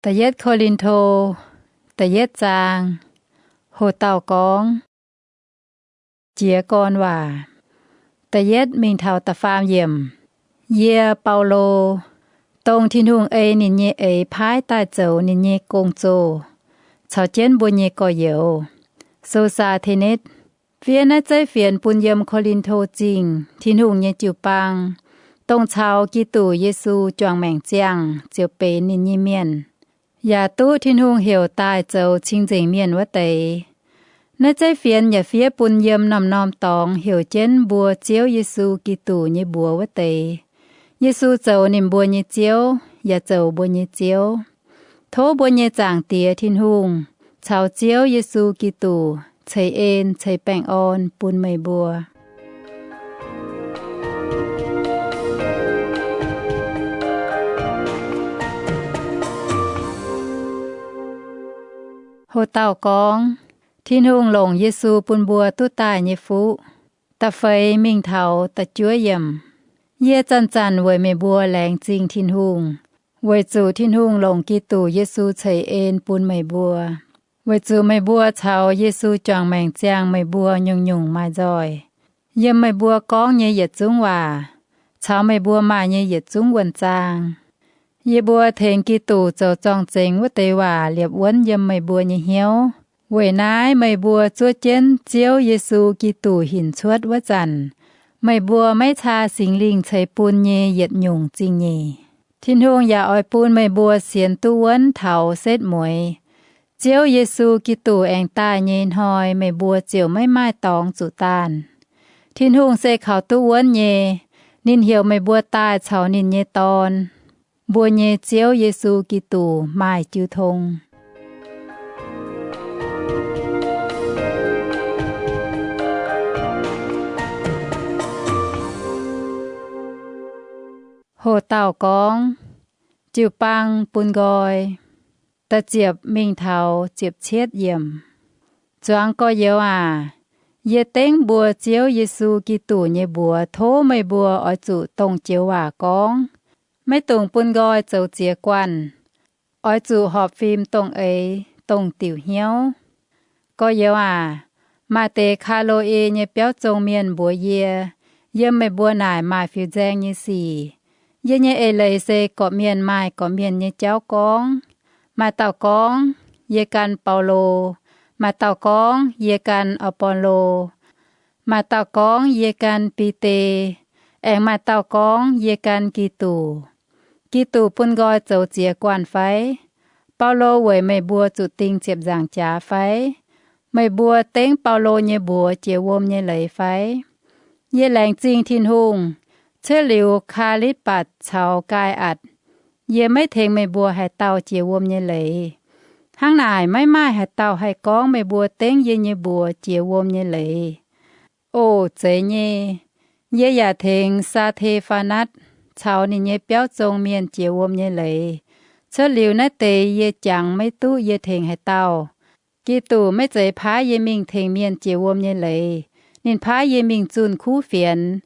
Da'yietv Ko^lin^to, da'yietv zaang. Hoc dauh gorngv, jiez gorn waac. Da'yietv mingh taux da'faam yiemc. Yie, Baulo, dongh Tin-Hungh ei ninh nyei eix paaiv daaih zoux ninh nyei gong-zoh, caux jienv mbuo nyei gorx-youz, So^saa^te^netv, fiev naaiv zeiv fienx bun yiem Ko^lin^to Zingh, Tin-Hungh nyei jiu-baang, dongh caux Giduc Yesu juangc maengc ziangh ziouc benx ninh nyei mienh, yaac duqv Tin-Hungh heuc daaih zoux cing-nzengc mienh wuov deix. Naaiv zeiv fienx yaac fiev bun yiem norm-norm dorngx heuc jienv mbuo Ziouv Yesu Giduc nyei mbuox wuov deix. Yesu zoux ninh mbuo nyei Ziouv, yaac zoux mbuo nyei Ziouv. Tov mbuo nyei Zaangc Diex Tin-Hungh caux Ziouv Yesu Giduc ceix en ceix baengh orn bun meih mbuo. Hoc dauh gorngv, Tin-Hungh longc Yesu bun mbuo duqv daaih nyei fuqv. Da'feix mingh taux da'juov yiemc. Yie zanc-zanc weic meih mbuo laengz zingh Tin-Hungh, weic zuqc Tin-Hungh longc Giduc Yesu ceix en bun meih mbuo, weic zuqc meih mbuo caux Yesu juangc maengc ziangh meih mbuo nyungc-nyungc maaih nzoih. Yiem meih mbuo gorngv nyei yietc zungv waac, caux meih mbuo maaih nyei yietc zungv wuonh zaang, yie mbuo tengx Giduc zoux zorng-zengx wuov deix waac liepc wuonv yiem meih mbuo nyei hnyouv. Weic naaiv meih mbuo zuov jienv Ziouv Yesu Giduc hinc cuotv wuov zanc, meih mbuo maiv caa Singx Lingh ceix bun nyei yietc nyungc zingh nyeic. Tin-Hungh yaac oix bun meih mbuo sienx duqv wuonv taux setv mueiz. Ziouv Yesu Giduc aengx daaih nyei hnoi meih mbuo ziouc maiv maaih dorngx zuqc daanh. Tin-Hungh se kaux duqv wuonv nyei. Ninh heuc meih mbuo daaih caux ninh nyei Dorn, mbuo nyei Ziouv Yesu Giduc, maaih jiu tong. Hoc dauh gorngv, jiu-baang bun nqoi. Da'ziepc mingh taux ziepc cietv yiemc. Zuangx gorx-youz aac, yie dengv mbuo Ziouv Yesu Giduc nyei mbuox tov meih mbuo oix zuqc dongh joux waac gorngv, maiv dungx bun nqoi zoux ziex guanh. Oix zuqc horpc fim dongh eix, dongh diuc hnyouv. Gorx-youz aac, maaih deix Kaa^lo^e nyei biauv zong mienh mbuox yie, yiem meih mbuo naaic maaih fiuv-nzaeng nyei sic. Yie nyei eix leiz se gorqv-mienh maaih gorqv-mienh nyei jauv gorngv. Maaih dauh gorngv, Yie gan Baulo. Maaih dauh gorngv, Yie gan Apolo. Maaih dauh gorngv, Yie gan Bide. Aengx maaih dauh gorngv, Yie gan Giduc. Giduc bun nqoi zoux ziex guanh fai? Baulo weic meih mbuo zuqc ding ziepc nzaangc jaax fai? Meih mbuo dengv Baulo nyei mbuox jiex wuom nyei leiz fai? Yie laengz zingh Tin-Hungh, cuotv liuz Kaa^litv^batc caux Gaai^atc, yie maiv tengx meih mbuo haaix dauh jiex wuom nyei leiz. Hnangv naaic, maiv maaih haaix dauh haih gorngv meih mbuo dengv yie nyei mbuox jiex wuom nyei leiz. Oc, zeiz nyei. Yie yaac tengx Saa^te^faa^natv caux ninh nyei biauv zong mienh jiex wuom nyei leiz. Cuotv liuz naaiv deix yie jangx maiv duqv yie tengx haaix dauh. Giduc maiv zeiz paaiv yie mingh tengx mienh jiex wuom nyei leiz. Ninh paaiv yie mingh zunh kuv fienx,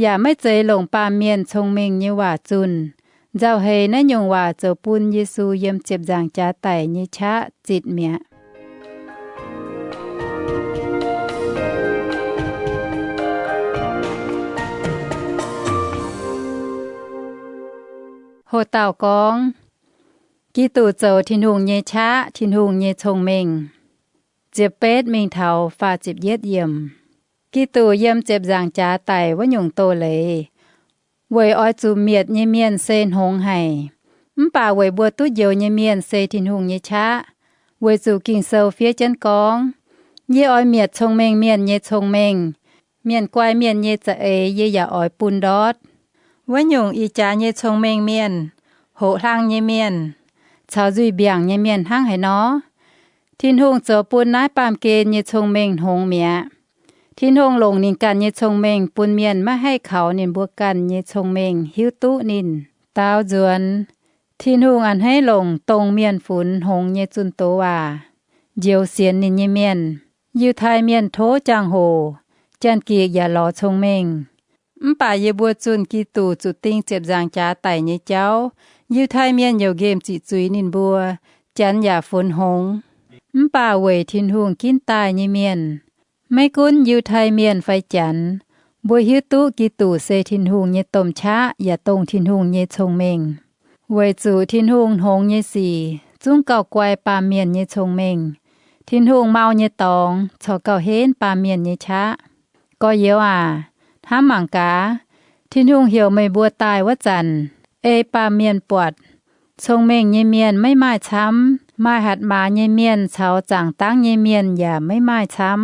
yaac maiv zeiz longc baamh mienh cong-mengh nyei waac zunh. Nzauh heix naaiv nyungc waac zoux bun Yesu yiem ziepc nzaangc jaax daic nyei qaqv zitc mi'aqv. Hoc dauh gorngv, Giduc zoux Tin-Hungh nyei qaqv, Tin-Hungh nyei cong-mengh. Ziepc betv mingh taux faah ziepc yietv yiemc. Giduc yiem ziepc nzaangc jaax daic wuov nyungc doz-leiz, weic oix zuqc mietc nyei mienh se hngongx haic. Mv baac weic mbuo duqv njoux nyei mienh se Tin-Hungh nyei qaqv, weic zuqc Ging-Sou fiev jienv gorngv, Yie oix mietc cong-mengh mienh nyei cong-mengh. Mienh guai mienh nyei za'eix yie yaac oix bun ndortv. Wuov nyungc ih jaax nyei cong-mengh mienh, hoqc hlang nyei mienh, caux nzuih mbiaangc nyei mienh hnangv haaix nor? Tin-Hungh zoux bun naaiv baamh gen nyei cong-mengh hngongx mi'aqv. Tin-Hungh longc ninh ganh nyei cong-mengh bun mienh maiv haih kaux ninh mbuo ganh nyei cong-mengh hiuv duqv ninh. Daaux nzuonx, Tin-Hungh a'hneiv longc dongh mienh funx hngongx nyei zunh doz waac njoux sienx ninh nyei mienh. Yiutai Mienh tov jangx-hoc, Janx-Gikc yaac lorz cong-mengh. Mv baac yie mbuo zunh Giduc zuqc ding ziepc nzaangc jaax daic nyei jauv, Yiutai Mienh youc nqemh ziqc zuiz ninh mbuo, Janx yaac funx hngongx. Mv baac weic Tin-Hungh ginv daaih nyei mienh, maiv gunv Yiutai Mienh fai Janx, mbuo hiuv duqv Giduc se Tin-Hungh nyei domh qaqv yaac dongh Tin-Hungh nyei cong-mengh. Weic zuqc Tin-Hungh hngongx nyei sic zungv gauh guai baamh mienh nyei cong-mengh. Tin-Hungh mau nyei dorngx corc gauh henv baamh mienh nyei qaqv. Gorx-youz aac, hnamv mangc gaax, Tin-Hungh heuc meih mbuo daaih wuov zanc, ei baamh mienh buatc, cong-mengh nyei mienh maiv maaih camv, maaih hatc maaz nyei mienh caux zaangc dangv nyei mienh yaac maiv maaih camv.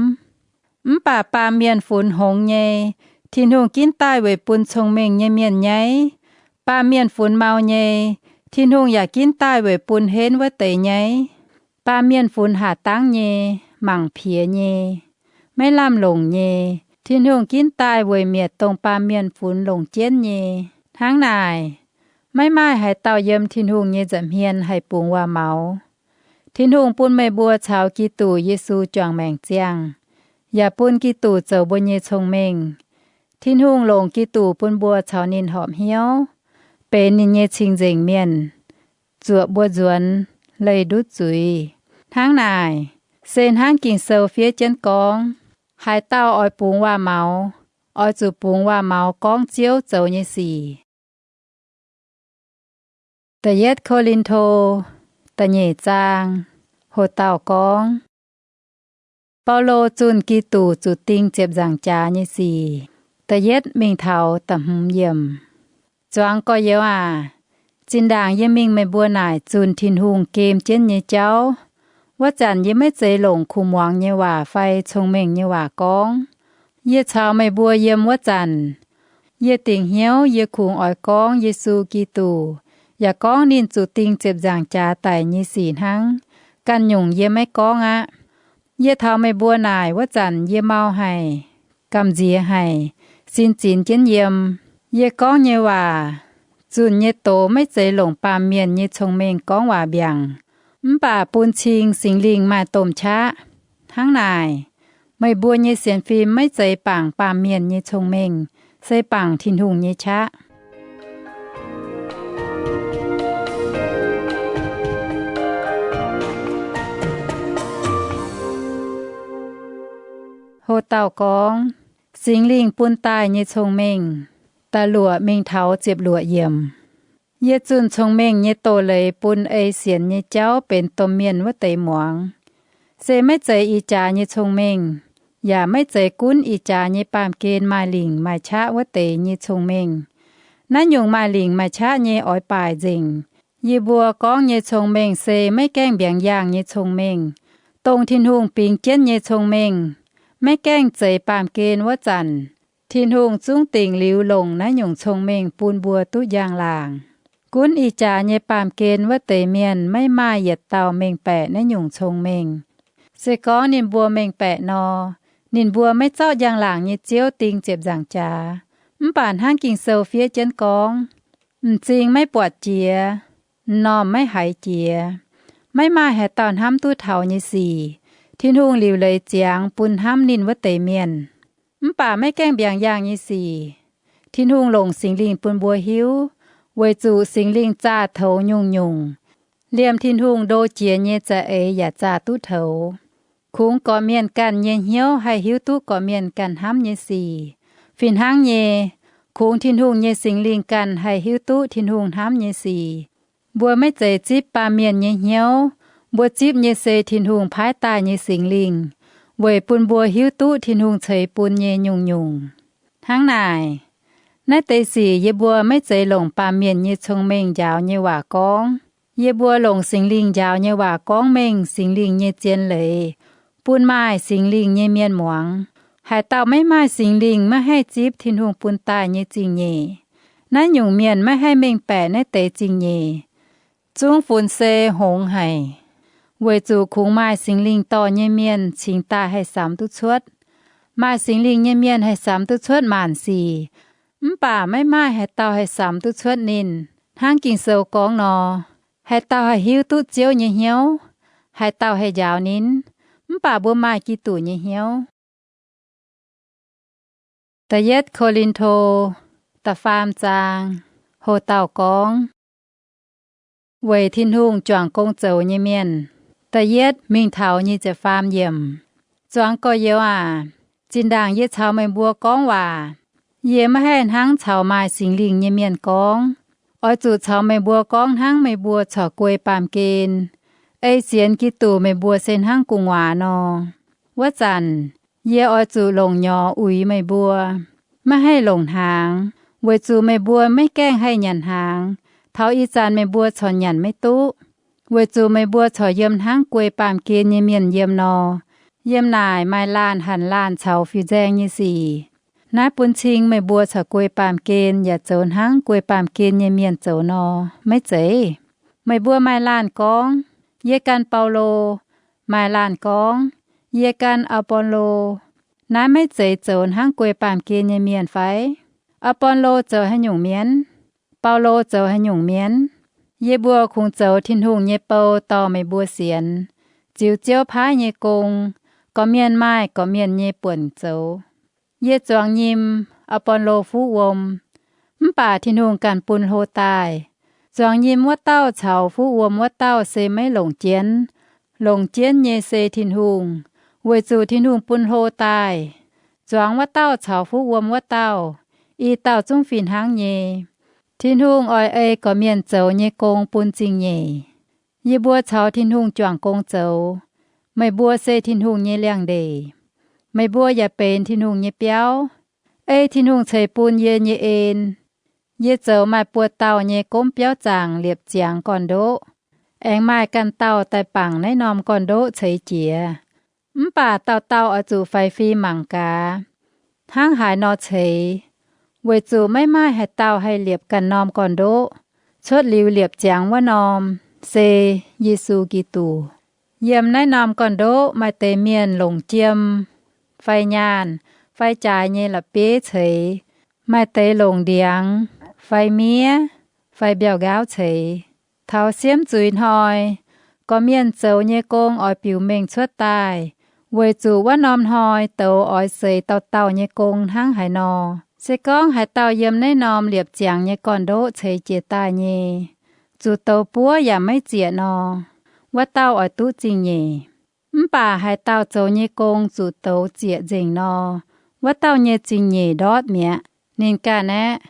Mv baac baamh mienh funx hngongx nyei, Tin-Hungh ginv daaih weic bun cong-mengh nyei mienh nyaiv. Baamh mienh funx mau nyei, Tin-Hungh yaac ginv daaih weic bun henv wuov deix nyaiv. Baamh mienh funx haac dangv nyei, mangc piex nyei, maiv lamh longc nyei, Tin-Hungh ginv daaih weic mietc dongh baamh mienh funx longc jienv nyei. Hnangv naaic, maiv maaih haaix dauh yiem Tin-Hungh nyei nza'hmien haih bungx waac-maux. Tin-Hungh bun meih mbuo caux Giduc Yesu juangc maengc ziangh, yaac bun Giduc zoux mbuo nyei cong-mengh. Tin-Hungh longc Giduc bun mbuo caux ninh horpc hnyouv, benx ninh nyei cing-nzengc mienh, zuoqc mbuo nzuonx, leih ndutv zuiz. Hnangv naaic, se hnangv Ging-Sou fiev jienv gorngv, Haaix dauh oix bungx waac-maux, oix zuqc bungx waac-maux gorngv Ziouv zoux nyei sic. Da'yietv Ko^lin^to, da'nyeic zaang. Ho dauh gorngv, Baulo zunh Giduc zuqc ding ziepc nzaangc jaax nyei sic, da'yietv mingh taux da'hmz yiemc. Zuangx gorx-youz aac, zinh ndaangc yie mingh meih mbuo naaic zunh Tin-Hungh gem jienv nyei jauv, wuov zanc yie maiv zeiz longc kuv muangx nyei waac fai cong-mengh nyei waac gorngv. Yie caux meih mbuo yiem wuov zanc, yie dingc hnyouv yie kungx oix gorngv Yesu Giduc, yaac gorngv ninh zuqc ding ziepc nzaangc jaax daic nyei sic hnangv. Ganh nyungc yie maiv gorngv aqv. Yie taux meih mbuo naaic wuov zanc yie mau haic, gamh nziex haic, sin zinx jienv yiem. Yie gorngv nyei waac, zunh nyei doz maiv zeiz longc baamh mienh nyei cong-mengh gorngv waac mbiaangc, mv baac bun cing Singx Lingh maaih domh qaqv. Hnangv naaic, meih mbuo nyei sienx fim maiv zeiz bangc baamh mienh nyei cong-mengh, se bangc Tin-Hungh nyei qaqv. Ho dauh gorngv, Singx Lingh bun daaih nyei cong-mengh, da'luoqc mingh taux ziepc luoqc yiemc. Yie zunh cong-mengh nyei doz-leiz bun ei sienx nyei jauv benx domh mienh wuov deix muangx, se maiv zeiz ih jaax nyei cong-mengh, yaac maiv zeiz gunv ih jaax nyei baamh gen maaih lingc maaih qaqv wuov deix nyei cong-mengh. Naaiv nyungc maaih lingc maaih qaqv nyei oix baaic nzengc. Yie mbuo gorngv nyei cong-mengh se maiv gaengh mbiaangx yaangh nyei cong-mengh, dongh Tin-Hungh bingx jienv nyei cong-mengh, maiv gaengh zeix baamh gen wuov zanc, Tin-Hungh zungv dingc liuz longc naaiv nyungc cong-mengh bun mbuo duqv njang-laangc. Gunv ih jaax nyei baamh gen wuov deix mienh maiv maaih yietc dauh mengh baeqc naaiv nyungc cong-mengh. Se gorngv ninh mbuo mengh baeqc nor, ninh mbuo maiv zorqv njang-laangc nyei Ziouv ding ziepc nzaangc jaax. Mv baac hnangv Ging-Sou fiev jienv gorngv, M'zing maiv buatc jiex, m'normh maiv haiz jiex. Maiv maaih haaix dauh hnamv duqv taux nyei sic, Tin-Hungh liuc leiz ziangx bun hnamv ninh wuov deix mienh. Mv baac maiv gaengh mbiaangx yaangh nyei sic, Tin-Hungh longc Singx Lingh bun mbuo hiuv, weic zuqc Singx Lingh zaah toux nyungc-nyungc. Liemh Tin-Hungh ndo jiex nyei za'eix yaac zaah duqv toux. Kungx gorqv-mienh ganh nyei hnyouv haih hiuv duqv gorqv-mienh ganh hnamv nyei sic. Fih hnangv nyei, kungx Tin-Hungh nyei Singx Lingh ganh haih hiuv duqv Tin-Hungh hnamv nyei sic. Mbuo maiv zeiz zipv baamh mienh nyei hnyouv. Mbuo zipv nyei se Tin-Hungh paaiv daaih nyei Singx Lingh, weic bun mbuo hiuv duqv Tin-Hungh ceix bun nyei nyungc-nyungc. Hnangv naaic, naaiv deix sic yie mbuo maiv zeiz longc baamh mienh nyei cong-mengh njaaux nyei waac gorngv. Yie mbuo longc Singx Lingh njaaux nyei waac gorngv mengh Singx Lingh nyei zien leiz bun maaih Singx Lingh nyei mienh muangx. Haaix dauh maiv maaih Singx Lingh maiv haih zipv Tin-Hungh bun daaih nyei zingh nyeic. Naaiv nyungc mienh maiv haih mengh baeqc naaiv deix zingh nyeic. Zungv funx se hngongx haic, weic zuqc kungx maaih Singx Lingh dorh nyei mienh cingx daaih haih samx duqv cuotv. Maaih Singx Lingh nyei mienh haih samx duqv cuotv maanc sic, mv baac maiv maaih haaix dauh haih samx duqv cuotv ninh. Hnangv Ging-Sou gorngv nor, haaix dauh haih hiuv duqv Ziouv nyei hnyouv? Haaix dauh haih njaaux ninh? Mv baac mbuo maaih Giduc nyei hnyouv. Da'yietv Ko^lin^to, da'faam zaang. Ho dauh gorngv, weic Tin-Hungh juangc gong zoux nyei mienh. Da'yietv mingh taux nyic ziepc faam yiemc. Zuangx gorx-youz aac, zinh ndaangc yie caux meih mbuo gorngv waac, yie maiv haih hnangv caux maaih Singx Lingh nyei mienh gorngv. Oix zuqc caux meih mbuo gorngv hnangv meih mbuo corc guei baamh gen, ei sienx Giduc meih mbuo se hnangv gu'nguaaz nor. Wuov zanc, yie oix zuqc longc nyorx uix meih mbuo, maiv haih longc hnaangx, weic zuqc meih mbuo maiv gaengh haih nyanc hnaangx, taux ih zanc meih mbuo corc nyanc maiv duqv, weic zuqc meih mbuo corc yiem hnangv guei baamh gen nyei mienh yiem nor. Yiem naaic maaih laanh hanc laanh caux fiuv-nzaeng nyei sic. Naaiv bun cing meih mbuo corc guei baamh gen yaac zoux hnangv guei baamh gen nyei mienh zoux nor, maiv zeiz? Meih mbuo maaih laanh gorngv, Yie ganh Baulo. Maaih laanh gorngv, Yie ganh Apollo. Naaiv maiv zeiz zoux hnangv guei baamh gen nyei mienh fai? Apollo zoux haaix nyungc mienh? Baulo zoux haaix nyungc mienh? Yie mbuo kungx zoux Tin-Hungh nyei bou dorh meih mbuo sienx, ziux Ziouv paaiv nyei gong. Gorqv-mienh maaih gorqv-mienh nyei buonc zoux. Yie zuangx nyim, Apollo fuqv wuom, mv baac Tin-Hungh ganh bun hlo daaih. Zuangx nyim wuov dauh caux fuqv wuom wuov dauh se maiv longc jienv. Longc jienv nyei se Tin-Hungh, weic zuqc Tin-Hungh bun hlo daaih. Zuangx wuov dauh caux fuqv wuom wuov dauh, i dauh zungv fih hnangv nyei. Tin-Hungh oix ei gorqv-mienh zoux nyei gong bun zingh nyeic. Yie mbuo caux Tin-Hungh juangc gong zoux. Meih mbuo se Tin-Hungh nyei liangx-ndeic. Meih mbuo yaac benx Tin-Hungh nyei biauv. Ei Tin-Hungh ceix bun yie nyei en, yie zoux maaih buo dauh nyei gomv biauv zaangc liepc ziangx gorn-ndoqv. Aengx maaih ganh dauh daaih bangc naaiv norm gorn-ndoqv ceix jiez. Mv baac dauh dauh oix zuqc faix fim mangc gaax, hnangv haaix nor ceix, weic zuqc maiv maaih haaix dauh haih liepc ganh norm gorn-ndoqv. Cuotv liuz liepc ziangx wuov norm se Yesu Giduc. Yiem naaiv norm gorn-ndoqv maaih deix mienh longc jiem fai nyaanh fai jaaix nyei la'bieiv ceix, maaih deix longc ndiangx fai miev fai mbiauh nqaauv ceix. Taux siemv zuiz hnoi, gorqv-mienh zoux nyei gong oix biux mengh cuotv daaih, weic zuqc wuov norm hnoi douz oix seix dauh dauh nyei gong hnangv haaix nor. Se gorngv haaix dauh yiem naaiv norm liepc ziangx nyei gorn-ndoqv ceix jiez daaih nyei, zuqc douz buov yaac maiv zieqc nor, wuov dauh oix duqv zingh nyeic. Mv baac haaix dauh zoux nyei gong zuqc douz zieqc nzengc nor, wuov dauh nyei zingh nyeic ndortv mi'aqv. Ninh ganh aeqv,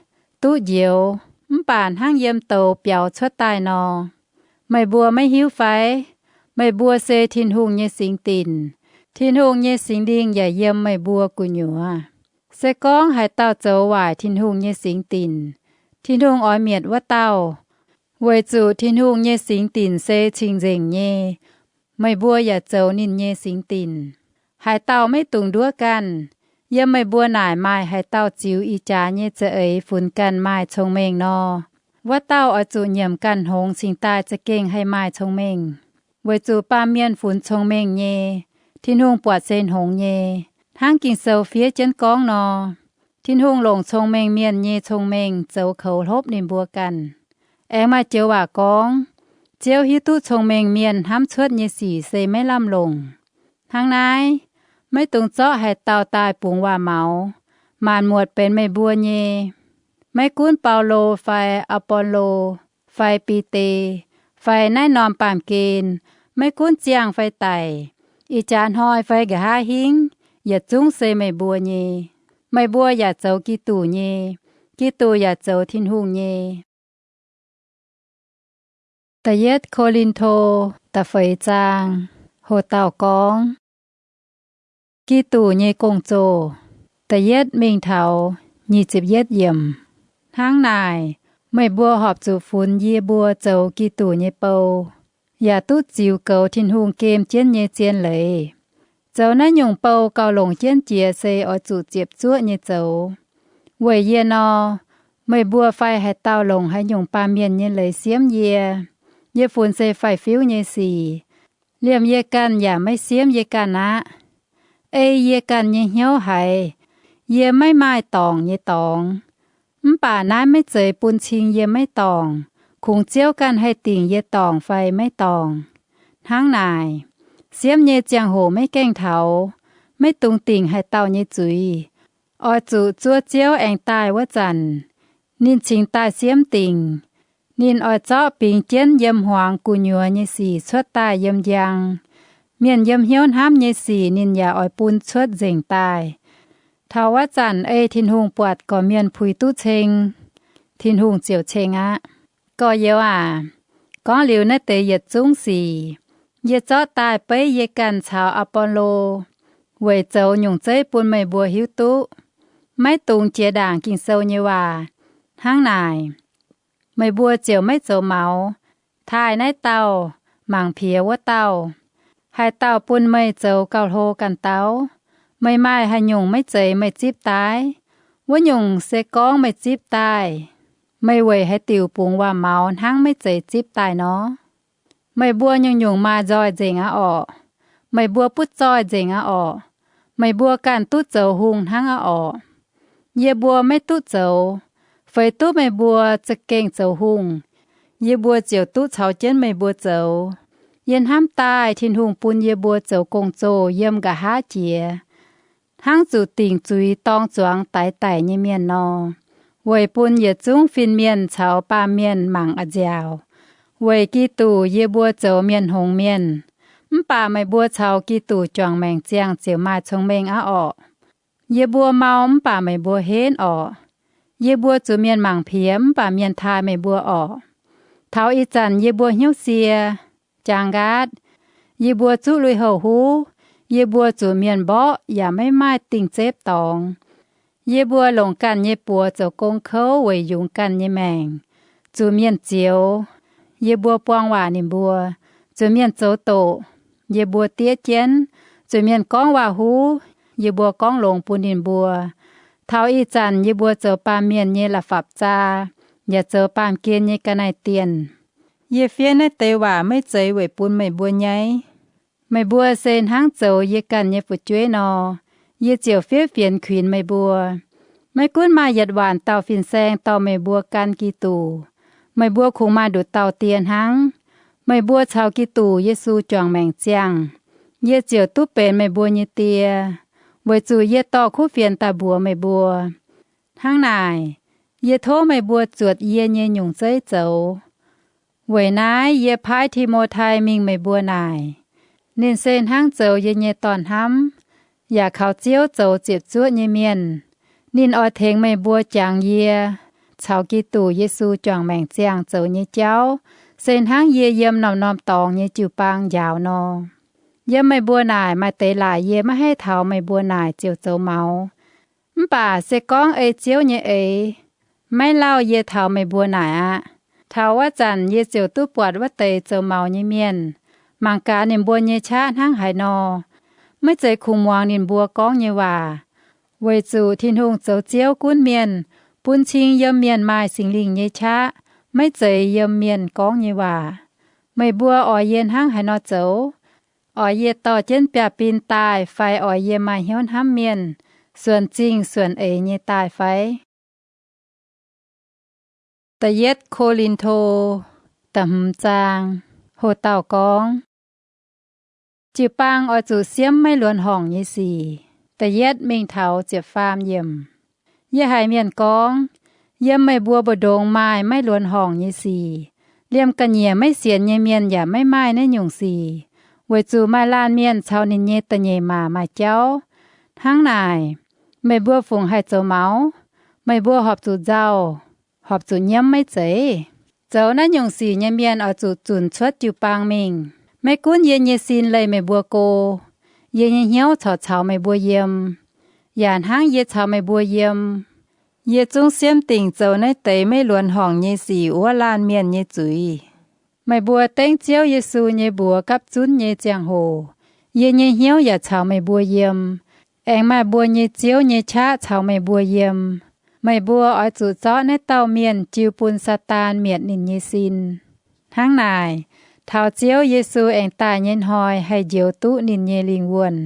duqv njoux, mv baac hnangv yiem douz biaux cuotv daaih nor. Meih mbuo maiv hiuv fai? Meih mbuo se Tin-Hungh nyei singx dinc. Tin-Hungh nyei Singx Lingh yaac yiem meih mbuo gu'nyuoz. Se gorngv haaix dauh zoux waaic Tin-Hungh nyei singx dinc, Tin-Hungh oix mietc wuov dauh, weic zuqc Tin-Hungh nyei singx dinc se cing-nzengc nyei. Meih mbuo yaac zoux ninh nyei singx dinc. Haaix dauh maiv dungx nduov ganh, yiem meih mbuo naaic maaih haaix dauh ziux ih jaax nyei za'eix funx ganh maaih cong-mengh nor, wuov dauh oix zuqc nyiemc ganh hngongx cingx daaih za'gengh haih maaih cong-mengh. Weic zuqc baamh mienh funx cong-mengh nyei, Tin-Hungh buatc se hngongx nyei. Hnangv Ging-Sou fiev jienv gorngv nor, Tin-Hungh longc cong-mengh mienh nyei cong-mengh zoux koux hlopv ninh mbuo ganh. Aengx maaih joux waac gorngv, Ziouv hiuv duqv cong-mengh mienh hnamv cuotv nyei sic se maiv lamh longc. Hnangv naaiv, maiv dungx zorqv haaix dauh daaih bungx waac-maux. Maanc muotc benx meih mbuo nyei. Maiv gunv Baulo fai Apollo fai Bide fai naaiv norm baamh gen, maiv gunv ziangh fai daic, ih jaax hnoi fai nqa'haav hingv, yietc zungv se meih mbuo nyei. Meih mbuo yaac zoux Giduc nyei. Giduc yaac zoux Tin-Hungh nyei. Da'yietv Ko^lin^to da'feix zaang. Ho dauh gorngv, Giduc nyei gong-zoh. Da'yietv mingh taux nyic ziepc yietv yiemc. Hnangv naaic, meih mbuo horpc zuqc funx yie mbuo zoux Giduc nyei bou, yaac duqv ziux goux Tin-Hungh gem jienv nyei zien leiz. Zoux naaiv nyungc bou gauh longc jienv jiex se oix zuqc ziepc zuoqv nyei zoux. Weic yie nor, meih mbuo fai haaix dauh longc haaix nyungc baamh mienh nyei leiz siemv yie, yie funx se faix-fiuv nyei sic. Liemh yie ganh yaac maiv siemv yie ganh aqv. Ei yie ganh nyei hnyouv haiz, yie maiv maaih dorngc nyei dorngx. Mv baac naaiv maiv zeiz bun cing yie maiv dorngc, kungx Ziouv ganh haih dingc yie dorngc fai maiv dorngc. Hnangv naaic, siemv nyei ziangh hoc maiv gaengh taux, maiv dungx dingc haaix dauh nyei zuiz. Oix zuqc zuov Ziouv aengx daaih wuov zanc, ninh cingx daaih siemv dingc. Ninh oix zorqv bingx jienv yiem hmuangx gu'nyuoz nyei sic cuotv daaih yiem njang. Mienh yiem hnyouv hnamv nyei sic ninh yaac oix bun cuotv nzengc daaih. Taux wuov zanc ei Tin-Hungh buatc gorqv-mienh puix duqv ceng, Tin-Hungh ziouc ceng aqv. Gorx-youz aac, gorngv liuz naaiv deix yietc zungv sic, yie zorqv daaih beiv yie ganh caux Aa^bo^lo weic zoux nyungc zeiv bun meih mbuo hiuv duqv, maiv dungx jiex ndaangc Ging-Sou nyei waac. Hnangv naaic, meih mbuo ziouc maiv zoux maux, taaih naaiv dauh, mangc piex wuov dauh. Haaix dauh bun meih zoux gauh hlo ganh dauh, meih maaih haaix nyungc maiv zeiz meih zipv daaih? Wuov nyungc se gorngv meih zipv daaih, meih weic haaix diuc bungx waac-maux hnangv maiv zeiz zipv daaih nor? Meih mbuo nyungc-nyungc maaih nzoih nzengc aqv orqc. Meih mbuo butv zoih nzengc aqv orqc. Meih mbuo ganh duqv zoux hungh hnangv aqv orqc. Yie mbuo maiv duqv zoux. Feix duqv meih mbuo za'gengh zoux hungh, yie mbuo ziouc duqv caux jienv meih mbuo zoux. Yie hnamv daaih Tin-Hungh bun yie mbuo zoux gong-zoh yiem nqa'haav jiex, hnangv zuqc dingc zuiz dorng zuangx daix daic nyei mienh nor, weic bun yietc zungv fin-mienh caux baamh mienh mangc a'nziaauc. Weic Giduc yie mbuo zoux mienh hngongx mienh. Mv baac meih mbuo caux Giduc juangc maengc ziangh ziouc maaih cong-mengh aqv orqc. Yie mbuo mau mv baac meih mbuo henv orqc. Yie mbuo zuqc mienh mangc piex mv baac mienh taaih meih mbuo orqc. Taux ih zanc yie mbuo hnyouv sie, jaang nqaatv. Yie mbuo zuqv lui-houx huv. Yie mbuo zuqc mienh mborqv yaac maiv maaih dingh zepv dorngx. Yie mbuo longc ganh nyei buoz zoux gong kouv weic yungz ganh nyei maengc, zuqc mienh zioux, yie mbuo buang waac ninh mbuo. Zuqc mienh zoux doqc, yie mbuo diev jienv. Zuqc mienh gorngv waac-huv, yie mbuo gorngv longx bun ninh mbuo. Taux ih zanc yie mbuo zoux baamh mienh nyei la'fapc-zaa, yaac zoux baamh gen nyei ga'naaiv-dienh. Yie fiev naaiv deix waac maiv zeiz weic bun meih mbuo nyaiv. Meih mbuo se hnangv zoux yie ganh nyei fu'jueiv nor, yie ziouc fiev fienx kuinx meih mbuo. Maiv gunv maaih yietc waanc dauh fin-saeng dorh meih mbuo gan Giduc, meih mbuo kungx maaih nduqc dauh die hnangv. Meih mbuo caux Giduc Yesu juangc maengc ziangh, yie ziouc duqv benx meih mbuo nyei die, weic zuqc yie dorh kuv fienx daaih mbuox meih mbuo. Hnangv naaic, yie tov meih mbuo zuotc yie nyei nyungc zeiv zoux. Weic naaiv yie paaiv Ti^mo^tai mingh meih mbuo naaic. Ninh se hnangv zoux yie nyei dorn-hnamv, yaac kaux Ziouv zoux ziepc zuoqv nyei mienh. Ninh oix tengx meih mbuo jangx yie caux Giduc Yesu juangc maengc ziangh zoux nyei jauv, se hnangv yie yiem norm-norm dorngx nyei jiu-baang njaaux nor. Yiem meih mbuo naaic maaih deix laaic yie maiv haih taux meih mbuo naaic ziouc zoux maux. Mv baac se gorngv ei Ziouv nyei eix, maiv lauh yie taux meih mbuo naaic aqv. Taux wuov zanc yie ziouc duqv buatc wuov deix zoux maux nyei mienh. Mangc gaax ninh mbuo nyei qaqv hnangv haaix nor. Maiv zeiz kungx muangx ninh mbuo gorngv nyei waac, weic zuqc Tin-Hungh zoux Ziouv gunv mienh, bun cing yiem mienh maaih Singx Lingh nyei qaqv, maiv zeiz yiem mienh gorngv nyei waac. Meih mbuo oix yie hnangv haaix nor zoux? Oix yie dorh jienv biaav-bin daaih fai oix yie maaih hnyouv hnamv mienh, suonc zingh suonc eix nyei daaih fai? Da'yietv Ko^lin^to, da'hmz zaang. Ho dauh gorngv, jiu-baang oix zuqc siemv maiv luonx horngc nyei sic. Da'yietv mingh taux ziepc faam yiemc. Yie haiz mienh gorngv, yiem meih mbuo mbu'ndongx maaih maiv luonx horngc nyei sic. Liemh ga'nyiec maiv sienx nyei mienh yaac maiv maaih naaiv nyungc sic, weic zuqc maaih laanh mienh caux ninh nyei da'nyeic maac maaih jauv. Hnangv naaic, meih mbuo fungc haih zoux maux? Meih mbuo horpc zuqc nzauh, horpc zuqc nyiemv maiv zeiz? Zoux naaiv nyungc sic nyei mienh oix zuqc zunc cuotv jiu-baang mingh. Maiv gunv yie nyei sin leih meih mbuo go, yie nyei hnyouv corc caux meih mbuo yiem, yaac hnangv yie caux meih mbuo yiem. Yie zungv siemv dingc zoux naaiv deix maiv luonx horngc nyei sic wuov laanh mienh nyei zuiz. Meih mbuo dengv Ziouv Yesu nyei mbuox gapv zunv nyei ziangh hoc, yie nyei hnyouv yaac caux meih mbuo yiem, aengx maaih mbuo nyei Ziouv nyei qaqv caux meih mbuo yiem. Meih mbuo oix zuqc zorqv naaiv dauh mienh jiu bun Saadaan mietc ninh nyei sin. Hnangv naaic, taux Ziouv Yesu aengx daaih nyei hnoi haih njoux duqv ninh nyei lingh wuonh.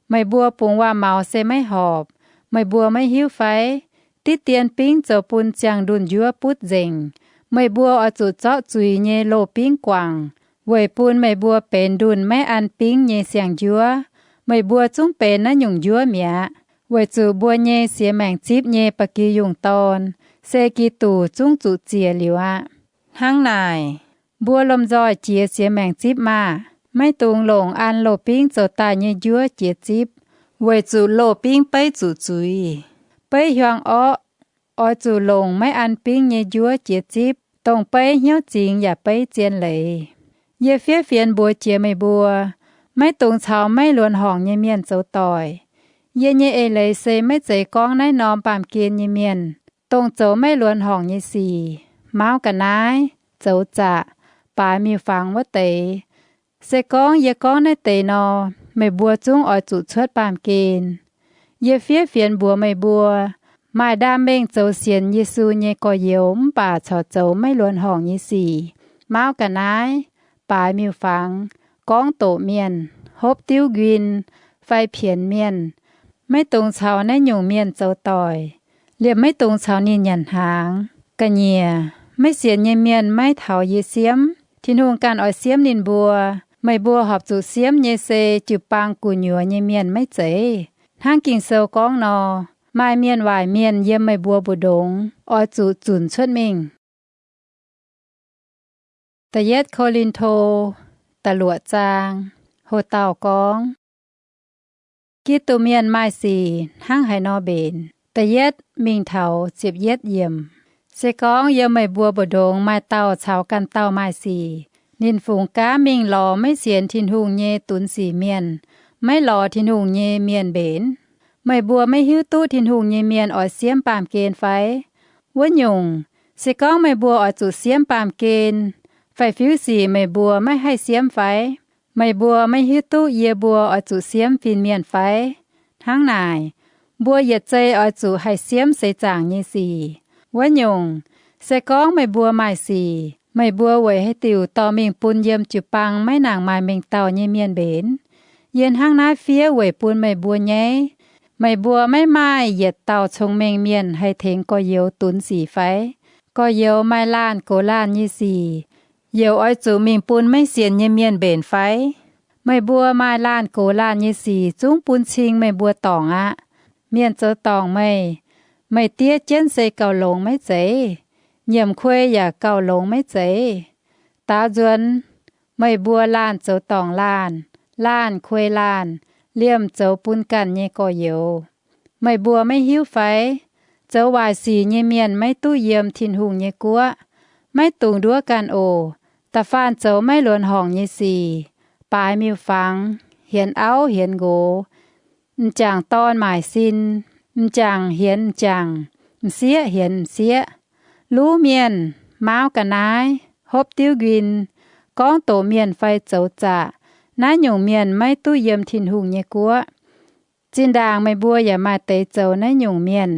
Meih mbuo bungx waac-maux se maiv horpc. Meih mbuo maiv hiuv fai? Diqv dien bingv zoux bun ziangh ndunh njuov butv nzengc. Meih mbuo oix zuqc zorqv zuiz nyei loz-bingv guangc, weic bun meih mbuo benx ndunh maiv an bingv nyei siang-njuov. Meih mbuo zungv benx naaiv nyungc njuov mi'aqv, weic zuqc mbuo nyei siex maengc zipv nyei ba'gi yungh dorn, se Giduc, zungv zuqc ziec liuz aqv. Hnangv naaic, mbuo lomh nzoih jiex siex maengc zipv maah! Maiv dungx longc an loz-bingv zoux daaih nyei njuov jiex zipv, weic zuqc loz-bingv beiv zuqc zuiz, beiv hiuang orqv. Oix zuqc longc maiv an bingv nyei njuov jiex zipv, dongh beiv hnyouv zingx yaac beiv zien leiz. Yie fiev fienx mbuox jiex meih mbuo, maiv dungx caux maiv luonx horngc nyei mienh zoux doic. Yie nyei eix leiz se maiv zeiz gorngv naaiv norm baamh gen nyei mienh, dongh zoux maiv luonx horngc nyei sic, mauv ga'naaiv, zoux zaqc, baaix miuc-fangx wuov deix. Se gorngv yie gorngv naaiv deix nor, meih mbuo zungv oix zuqc cuotv baamh gen. Yie fiev fienx mbuox meih mbuo, maaih ndaam mengh zoux sienx Yesu nyei gorx-youz mv baac corc zoux maiv luonx horngc nyei sic, mauv ga'naaiv, baaix miuc-fangx, gorngv doqc mienh, hopv diuv nquin, fai pienx mienh, maiv dungx caux naaiv nyungc mienh zoux doic. Liemh maiv dungx caux ninh nyanc hnaangx. Ga'nyiec, maiv sienx nyei mienh maiv taux yie siemv, Tin-Hungh ganh oix siemv ninh mbuo. Meih mbuo horpc zuqc siemv nyei se jiu-baang gu'nyuoz nyei mienh maiv zeiz. Hnangv Ging-Sou gorngv nor, maaih mienh waaic mienh yiem meih mbuo mbu'ndongx oix zuqc zunc cuotv mingh. Da'yietv Ko^lin^to da'luoqc zaang. Ho dauh gorngv, Giduc mienh maaih sic hnangv haaix nor mbenc. Da'yietv mingh taux ziepc yietv yiemc. Se gorngv yiem meih mbuo mbu'ndongx maaih dauh caux ganh dauh maaih sic, ninh fungx gaav mingh lorz maiv sienx Tin-Hungh nyei dunx sic mienh, maiv lorz Tin-Hungh nyei mienh mbenc, meih mbuo maiv hiuv duqv Tin-Hungh nyei mienh oix siemv baamh gen fai? Wuov nyungc, se gorngv meih mbuo oix zuqc siemv baamh gen, fai fiuv sic meih mbuo maiv haih siemv fai? Meih mbuo maiv hiuv duqv yie mbuo oix zuqc siemv fin-mienh fai? Hnangv naaic, mbuo yietc zei oix zuqc haih siemv seix zaangc nyei sic. Wuov nyungc, se gorngv meih mbuo maaih sic, meih mbuo weic haaix diuc dorh mingh bun yiem jiu-baang maiv nangc maaih mengh dauh nyei mienh mbenc? Yie hnangv naaiv fiev weic bun meih mbuo nyaiv. Meih mbuo maiv maaih yietc dauh cong-mengh mienh haih tengx gorx-youz dunx sic fai? Gorx-youz maaih laanh gox laanh nyei sic, youc oix zuqc mingh bun maiv sienx nyei mienh mbenc fai? Meih mbuo maaih laanh gox laanh nyei sic zungv bun cing meih mbuo dorngc aqv. Mienh zoux dorngc meih, meih diev jienv se gauh longx maiv zeiz? Nyiemc kuei yaac gauh longx maiv zeiz? Daaux nzuonx, meih mbuo laanh zoux dorngc laanh, laanh kuei laanh, liemh zoux bun ganh nyei gorx-youz. Meih mbuo maiv hiuv fai? Zoux waaic sic nyei mienh maiv duqv yiem Tin-Hungh nyei guoqv. Maiv dungx nduov ganh oc. Da'faanh zoux maiv luonx horngc nyei sic, baaix miuc-fangx, hienx auv hienx nqox, m'jangc dorn maaic sin, m'jangc hienx m'jangc, m'sieqv hienx m'sieqv, luv mienh, mauv ga'naaiv, hopv diuv nquin, gorngv doqc mienh fai zoux zaqc, naaiv nyungc mienh maiv duqv yiem Tin-Hungh nyei guoqv. Zinh ndaangc meih mbuo yaac maaih deix zoux naaiv nyungc mienh.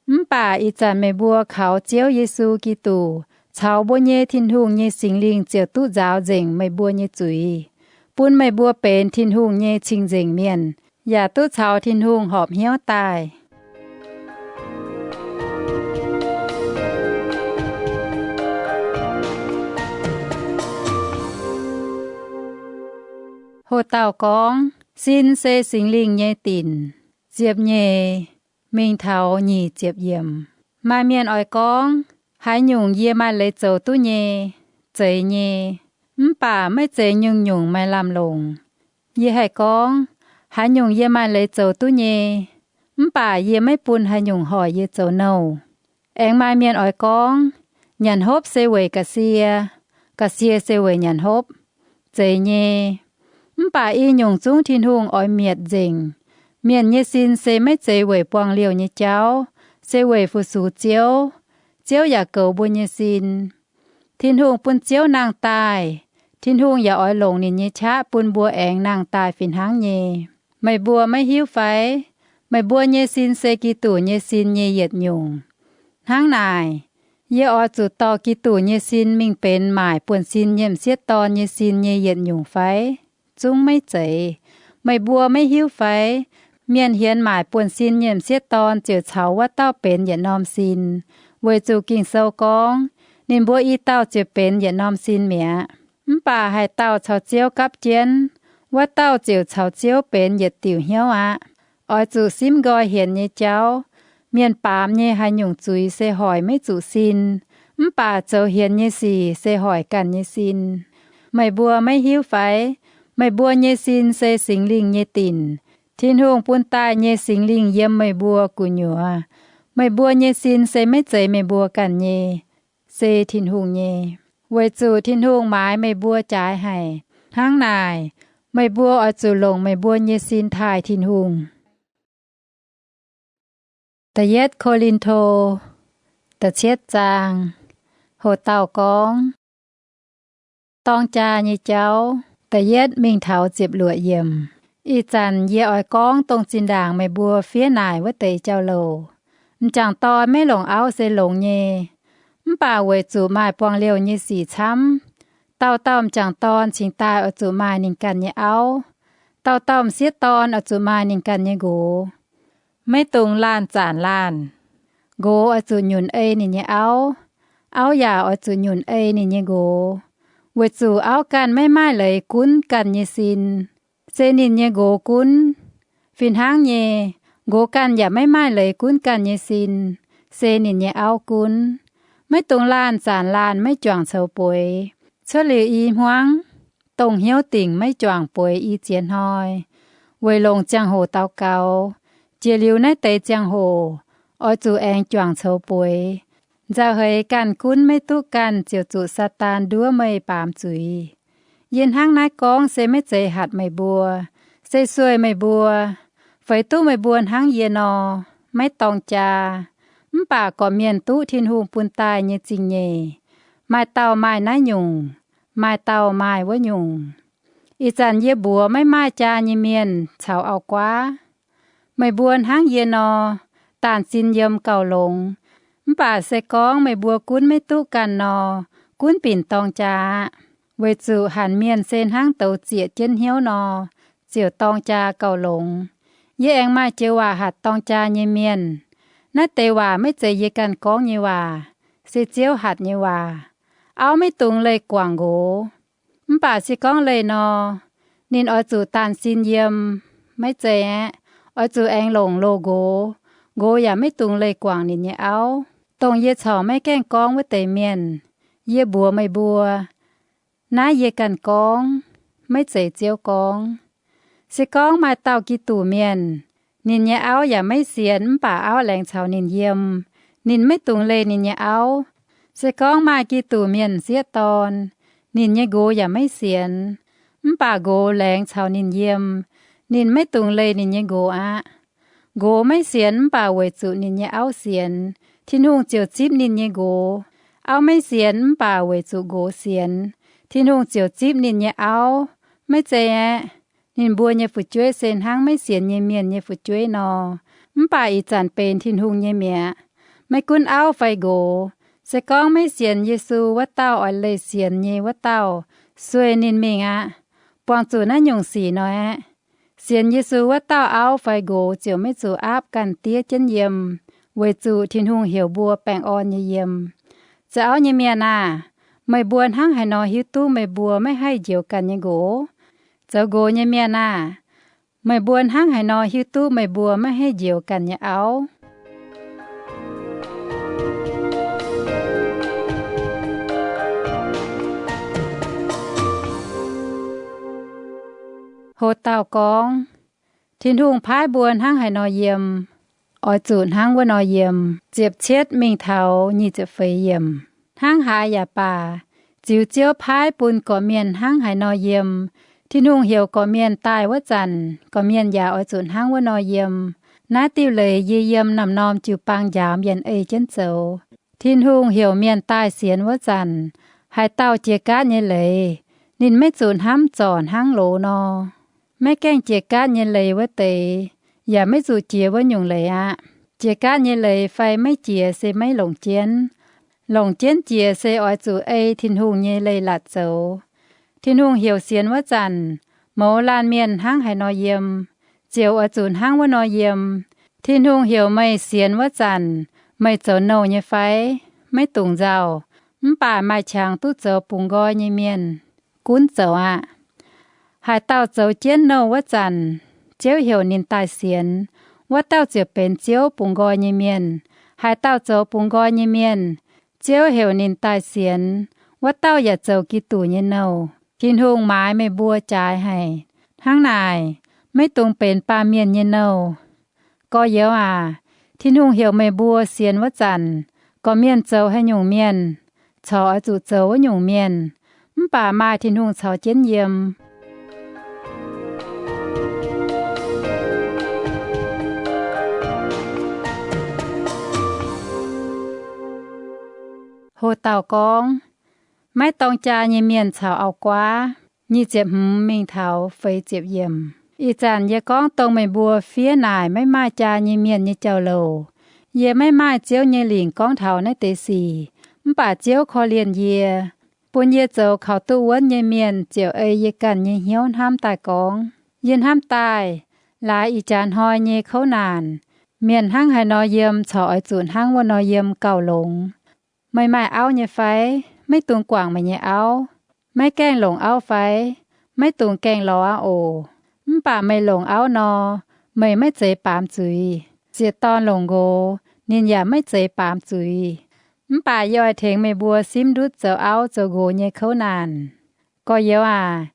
Mv baac ih zanc meih mbuo kaux Ziouv Yesu Giduc caux mbuo nyei Tin-Hungh nyei Singx Lingh ziouc duqv nzaaux nzengc meih mbuo nyei zuiz, bun meih mbuo benx Tin-Hungh nyei cing-nzengc mienh, yaac duqv caux Tin-Hungh horpc hnyouv daaih. Ho dauh gorngv, Sin se Singx Lingh nyei dinc. Ziepc nyeic mingh taux nyic ziepc yiemc. Maaih mienh oix gorngv, Haaix nyungc yie maaih leiz zoux duqv nyei? Zeiz nyei. Mv baac maiv zeiz nyungc-nyungc maaih lamh longc. Yie haih gorngv, Haaix nyungc yie maaih leiz zoux duqv nyei? Mv baac yie maiv bun haaix nyungc hoic yie zoux nouh. Aengx maaih mienh oix gorngv, Nyanc hopv se weic ga'sie, ga'sie se weic nyanc hopv. Zeiz nyei. Mv baac i nyungc zungv Tin-Hungh oix mietc nzengc. Mienh nyei sin se maiv zeiz weic buangh liouh nyei jauv, se weic fu-sux Ziouv. Ziouv yaac goux mbuo nyei sin. Tin-Hungh bun Ziouv nangh daaih. Tin-Hungh yaac oix longc ninh nyei qaqv bun mbuo aengx nangh daaih fih hnangv nyei. Meih mbuo maiv hiuv fai? Meih mbuo nyei sin se Giduc nyei sin nyei yietc nyungc. Hnangv naaic, yie oix zuqc dorh Giduc nyei sin mingh benx maaic buonv-sin nyei m'sieqv dorn nyei sin nyei yietc nyungc fai? Zungv maiv zeiz. Meih mbuo maiv hiuv fai? Mienh hienx maaic buonv-sin nyei m'sieqv dorn ziouc caux wuov dauh benx yietc norm sin, weic zuqc Ging-Sou gorngv, Ninh mbuo i dauh ziouc benx yietc norm sin mi'aqv. Mv baac haaix dauh caux Ziouv gapv jienv, wuov dauh ziouc caux Ziouv benx yietc diuc hnyouv aqv. Oix zuqc simv nqoi hienx nyei jauv. Mienh baamz nyei haaix nyungc zuiz se hoic maiv zuqc sin, Mv baac zoux hienx nyei sic se hoic ganh nyei sin. Meih mbuo maiv hiuv fai? Meih mbuo nyei sin se Singx Lingh nyei dinc. Tin-Hungh bun daaih nyei Singx Lingh yiem meih mbuo gu'nyuoz. Meih mbuo nyei sin se maiv zeiz meih mbuo ganh nyei, se Tin-Hungh nyei, weic zuqc Tin-Hungh maaiz meih mbuo jaaix haic. Hnangv naaic, meih mbuo oix zuqc longc meih mbuo nyei sin taaih Tin-Hungh. Da'yietv Ko^lin^to, da'cietv zaang. Hoc dauh gorngv, dorng jaa nyei jauv, da'yietv mingh taux ziepc luoqc yiemc. Ih zanc yie oix gorngv dongh zinh ndaangc meih mbuo fiev naaic wuov deix jauv-louc. M'jangc dorn maiv longc auv se longx nyei. Mv baac weic zuqc maaih buangh liouh nyei sic camv, dauh dauh m'jangc dorn cingx daaih oix zuqc maaih ninh ganh nyei auv. Dauh dauh m'sieqv dorn oix zuqc maaih ninh ganh nyei nqox. Maiv dungx laanh zaanc laanh. Nqox oix zuqc nyunc ei ninh nyei auv. Auv yaac oix zuqc nyunc ei ninh nyei nqox, weic zuqc auv ganh maiv maaih leiz gunv ganh nyei sin, se ninh nyei nqox gunv. Fih hnangv nyei, nqox ganh yaac maiv maaih leiz gunv ganh nyei sin, se ninh nyei auv gunv. Maiv dungx laanh zaanc laanh maiv juangc coux bueix. Cuotv liuz i hmuangv, dongh hnyouv dingc maiv juangc bueix i ziex hnoi, weic longc ziangh hoc daux gaux. Jiex liuz naaiv deix ziangh hoc, oix zuqc aengx juangc coux bueix. Nzauh heix ganh gunv maiv duqv ganh ziouc zuqc Saadaan nduov meih baamz zuiz. Yie hnangv naaiv gorngv se maiv zeiz hatc meih mbuo, se sueih meih mbuo. Feix duqv meih mbuo hnangv yie nor, maiv dorng jaa. Mv baac gorqv-mienh duqv Tin-Hungh bun daaih nyei zingh nyeic. Maaih dauh maaih naaiv nyungc, maaih dauh maaih wuov nyungc. Ih zanc yie mbuox maiv maaih jaa nyei mienh caux auv-guaav. Meih mbuo hnangv yie nor, daanh sin yiem gauh longx. Mv baac se gorngv meih mbuo gunv maiv duqv ganh nor, gunv binc dorng jaa aqv. Weic zuqc hanc mienh se hnangv douz zieqc jienv hnyouv nor, ziouc dorng jaa gauh longx. Yie aengx maaih joux waac hatc dorng jaa nyei mienh. Naaiv deix waac maiv zeiz yie ganh gorngv nyei waac, se Ziouv hatc nyei waac. Auv maiv dungx leih guangc nqox. Mv baac se gorngv leih nor, ninh oix zuqc daanh sin yiem, maiv zeiz aeqv, oix zuqc aengx longc loz-nqox. Nqox yaac maiv dungx leih guangc ninh nyei auv. Dongh yie corc maiv gaengh gorngv wuov deix mienh, yie mbuox meih mbuo, naaiv yie ganh gorngv, maiv zeiz Ziouv gorngv. Se gorngv maaih dauh Giduc mienh, ninh nyei auv yaac maiv sienx mv baac auv laengz caux ninh yiem, ninh maiv dungx leih ninh nyei auv. Se gorngv maaih Giduc mienh m'sieqv dorn, ninh nyei nqox yaac maiv sienx, mv baac nqox laengz caux ninh yiem, ninh maiv dungx leih ninh nyei nqox aqv. Nqox maiv sienx mv baac weic zuqc ninh nyei auv sienx, Tin-Hungh ziouc zipv ninh nyei nqox. Auv maiv sienx mv baac weic zuqc nqox sienx, Tin-Hungh ziouc zipv ninh nyei auv. Maiv zeiz aeqv, ninh mbuo nyei fu'jueiv se hnangv maiv sienx nyei mienh nyei fu'jueiv nor. Mv baac ih zanc benx Tin-Hungh nyei mi'aqv. Maiv gunv auv fai nqox, se gorngv maiv sienx Yesu wuov dauh oix leih sienx nyei wuov dauh, sueih ninh mingh aqv. Buangh zuqc naaiv nyungc sic nor aeqv, sienx Yesu wuov dauh auv fai nqox ziouc maiv zuqc aapv ganh diev jienv yiem, weic zuqc Tin-Hungh heuc mbuo baengh orn nyei yiem. Zoux auv nyei mienh aah! Meih mbuo hnangv haaix nor hiuv duqv meih mbuo maiv haih njoux ganh nyei nqox? Zoux nqox nyei mienh aah! Meih mbuo hnangv haaix nor hiuv duqv meih mbuo maiv haih njoux ganh nyei auv? Ho dauh gorngv, Tin-Hungh paaiv mbuo hnangv haaix nor yiem, oix zuqc hnangv wuov nor yiem. Ziepc cietv mingh taux nyic ziepc feix yiemc. Hnangv haaix yaac baac, ziux Ziouv paaiv bun gorqv-mienh hnangv haaix nor yiem, Tin-Hungh heuc gorqv-mienh daaih wuov zanc, gorqv-mienh yaac oix zuqc hnangv wuov nor yiem. Naaiv diuh leiz yie yiem naamh norm jiu-baang njaaux mienh ei jienv zoux. Tin-Hungh heuc mienh daaih sienx wuov zanc, haaix dauh jiex gaatv nyei leiz, ninh maiv zuqc hnamv zorc hnangv loz nor. Maiv gaengh jiex gaatv nyei leiz wuov deix, yaac maiv zuqc jiex wuov nyungc leiz aqv. Jiex gaatv nyei leiz fai maiv jiex se maiv longc jienv. Longc jienv jiex se oix zuqc ei Tin-Hungh nyei leiz-latc zoux. Tin-Hungh heuc sienx wuov zanc, mouz laanh mienh hnangv haaix nor yiem, ziouc oix zuqc hnangv wuov nor yiem. Tin-Hungh heuc meih sienx wuov zanc, meih zoux nouh nyei fai? Maiv dungx nzauh. Mv baac maaih qangx duqv zoux bungx nqoi nyei mienh, gunv zoux aqv. Haaix dauh zoux jienv nouh wuov zanc, Ziouv heuc ninh daaih sienx, wuov dauh ziouc benx Ziouv bungx nqoi nyei mienh. Haaix dauh zoux bungx nqoi nyei mienh, Ziouv heuc ninh daaih sienx, wuov dauh yaac zoux Giduc nyei nouh. Tin-Hungh maaiz meih mbuo jaaix haic. Hnangv naaic, maiv dungx benx baamh mienh nyei nouh. Gorx-youz aac, Tin-Hungh heuc meih mbuo sienx wuov zanc, gorqv-mienh zoux haaix nyungc mienh, corc oix zuqc zoux wuov nyungc mienh. Mv baac maaih Tin-Hungh caux jienv yiem. Ho dauh gorngv, maiv dorng jaa nyei mienh caux auv-guaav. Nyic ziepc hmz mingh taux feix ziepc yiemc. Ih zanc yie gorngv dongh meih mbuo fiev naaic maiv maaih jaa nyei mienh nyei jauv-louc. Yie maiv maaih Ziouv nyei lingc gorngv taux naaiv deix sic, mv baac Ziouv korv-lienh yie, bun yie zoux kaux duqv wuonv nyei mienh ziouc ei yie ganh nyei hnyouv hnamv daaih gorngv. Yie hnamv daaih, laaix ih jaax hnoi nyei kouv naanc, mienh hnangv haaix nor yiem corc oix zuqc hnangv wuov nor yiem gauh longx. Meih maaih auv nyei fai? Maiv dungx guangc meih nyei auv. Maiv gaengh longc auv fai? Maiv dungx gaengh lorz aqv oc. Mv baac meih longc auv nor, meih maiv zeiz baamz zuiz. Ziec-dorn longc nqox, ninh yaac maiv zeiz baamz zuiz. Mv baac yie oix tengx meih mbuo simv ndutv zoux auv zoux nqox nyei kouv naanc. Gorx-youz aac,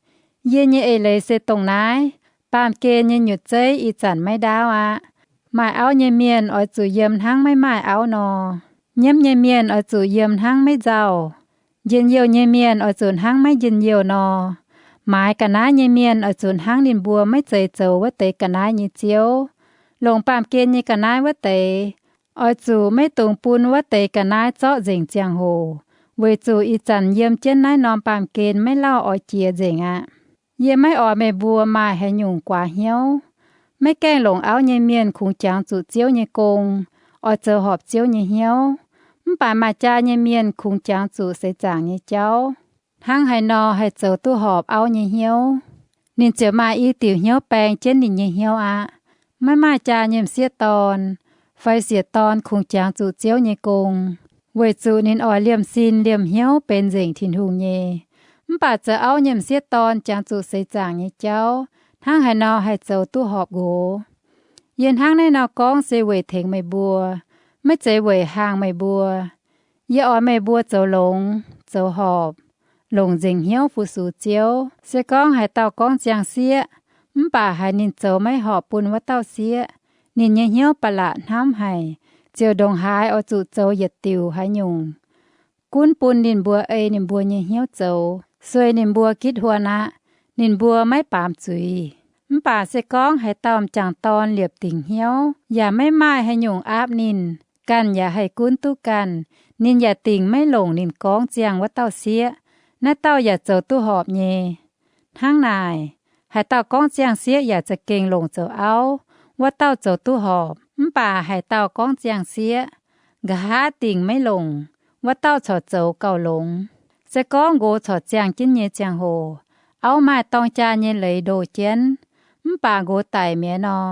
yie nyei eix leiz se dongh naaiv. Baamh gen nyei nyutc zeiv ih zanc maiv ndaauv aqv. Maaih auv nyei mienh oix zuqc yiem hnangv maiv maaih auv nor. Nyiemv nyei mienh oix zuqc yiem hnangv maiv nzauh. Njien-youh nyei mienh oix zuqc hnangv maiv njien-youh nor. Maaiz ga'naaiv nyei mienh oix zuqc hnangv ninh mbuo maiv zeiz zoux wuov deix ga'naaiv nyei ziouv. Longc baamh gen nyei ga'naaiv wuov deix, oix zuqc maiv dungx bun wuov deix ga'naaiv zorqv nzengc ziangh hoc, weic zuqc ih zanc yiem jienv naaiv norm baamh gen maiv lauh oix jiex nzengc aqv. Yie maiv oix meih mbuo maaih haaix nyungc guaax hnyouv. Maiv gaengh longc auv nyei mienh kungx jangx zuqc Ziouv nyei gong, oix zoux horpc Ziouv nyei hnyouv. Mv baac maaih jaa nyei mienh kungx jangx zuqc seix zaangc nyei jauv. Hnangv haaix nor haih zoux duqv horpc auv nyei hnyouv? Ninh ziouc maaih i diuc hnyouv baeng jienv ninh nyei hnyouv aqv. Maiv maaih jaa nyei m'sieqv dorn fai ziec-dorn kungx jangx zuqc Ziouv nyei gong, weic zuqc ninh oix liemh sin liemh hnyouv benx nzengc Tin-Hungh nyei. Mv baac zoux auv nyei m'sieqv dorn jangx zuqc seix zaangc nyei jauv, hnangv haaix nor haih zoux duqv horpc nqox? Yie hnangv naaiv nor gorngv se weic tengx meih mbuo, maiv zeiz weic hnaangx meih mbuo. Yie oix meih mbuo zoux longx, zoux horpc, longc nzengc hnyouv fu-sux Ziouv. Se gorngv haaix dauh gorngv ziangh sieqv, mv baac haiz ninh zoux maiv horpc bun wuov dauh sieqv, ninh nyei hnyouv ba'laqc hnamv haic, ziouc ndongc haaix oix zuqc zoux yietc diuc haaix nyungc gunv bun ninh mbuo ei ninh mbuo nyei hnyouv zoux, sueih ninh mbuo gitv huon aqv. Ninh mbuo maiv baamz zuiz. Mv baac se gorngv haaix dauh m'jangc dorn liepc dingc hnyouv yaac maiv maaih haaix nyungc aapv ninh, ganh yaac haih gunv duqv ganh, ninh yaac dingc maiv longc ninh gorngv ziangh wuov dauh sieqv, naaiv dauh yaac zoux duqv horpc nyei. Hnangv naaic, haaix dauh gorngv ziangh sieqv yaac za'gengh longc zoux auv, wuov dauh zoux duqv horpc. Mv baac haaix dauh gorngv ziangh sieqv, nqa'haav dingc maiv longc, wuov dauh corc zoux gauh longx. Se gorngv nqox corc ziangh jienv nyei ziangh hoc, auv maaih dorng jaa nyei leiz ndoh jienv, mv baac nqox daic mi'aqv nor,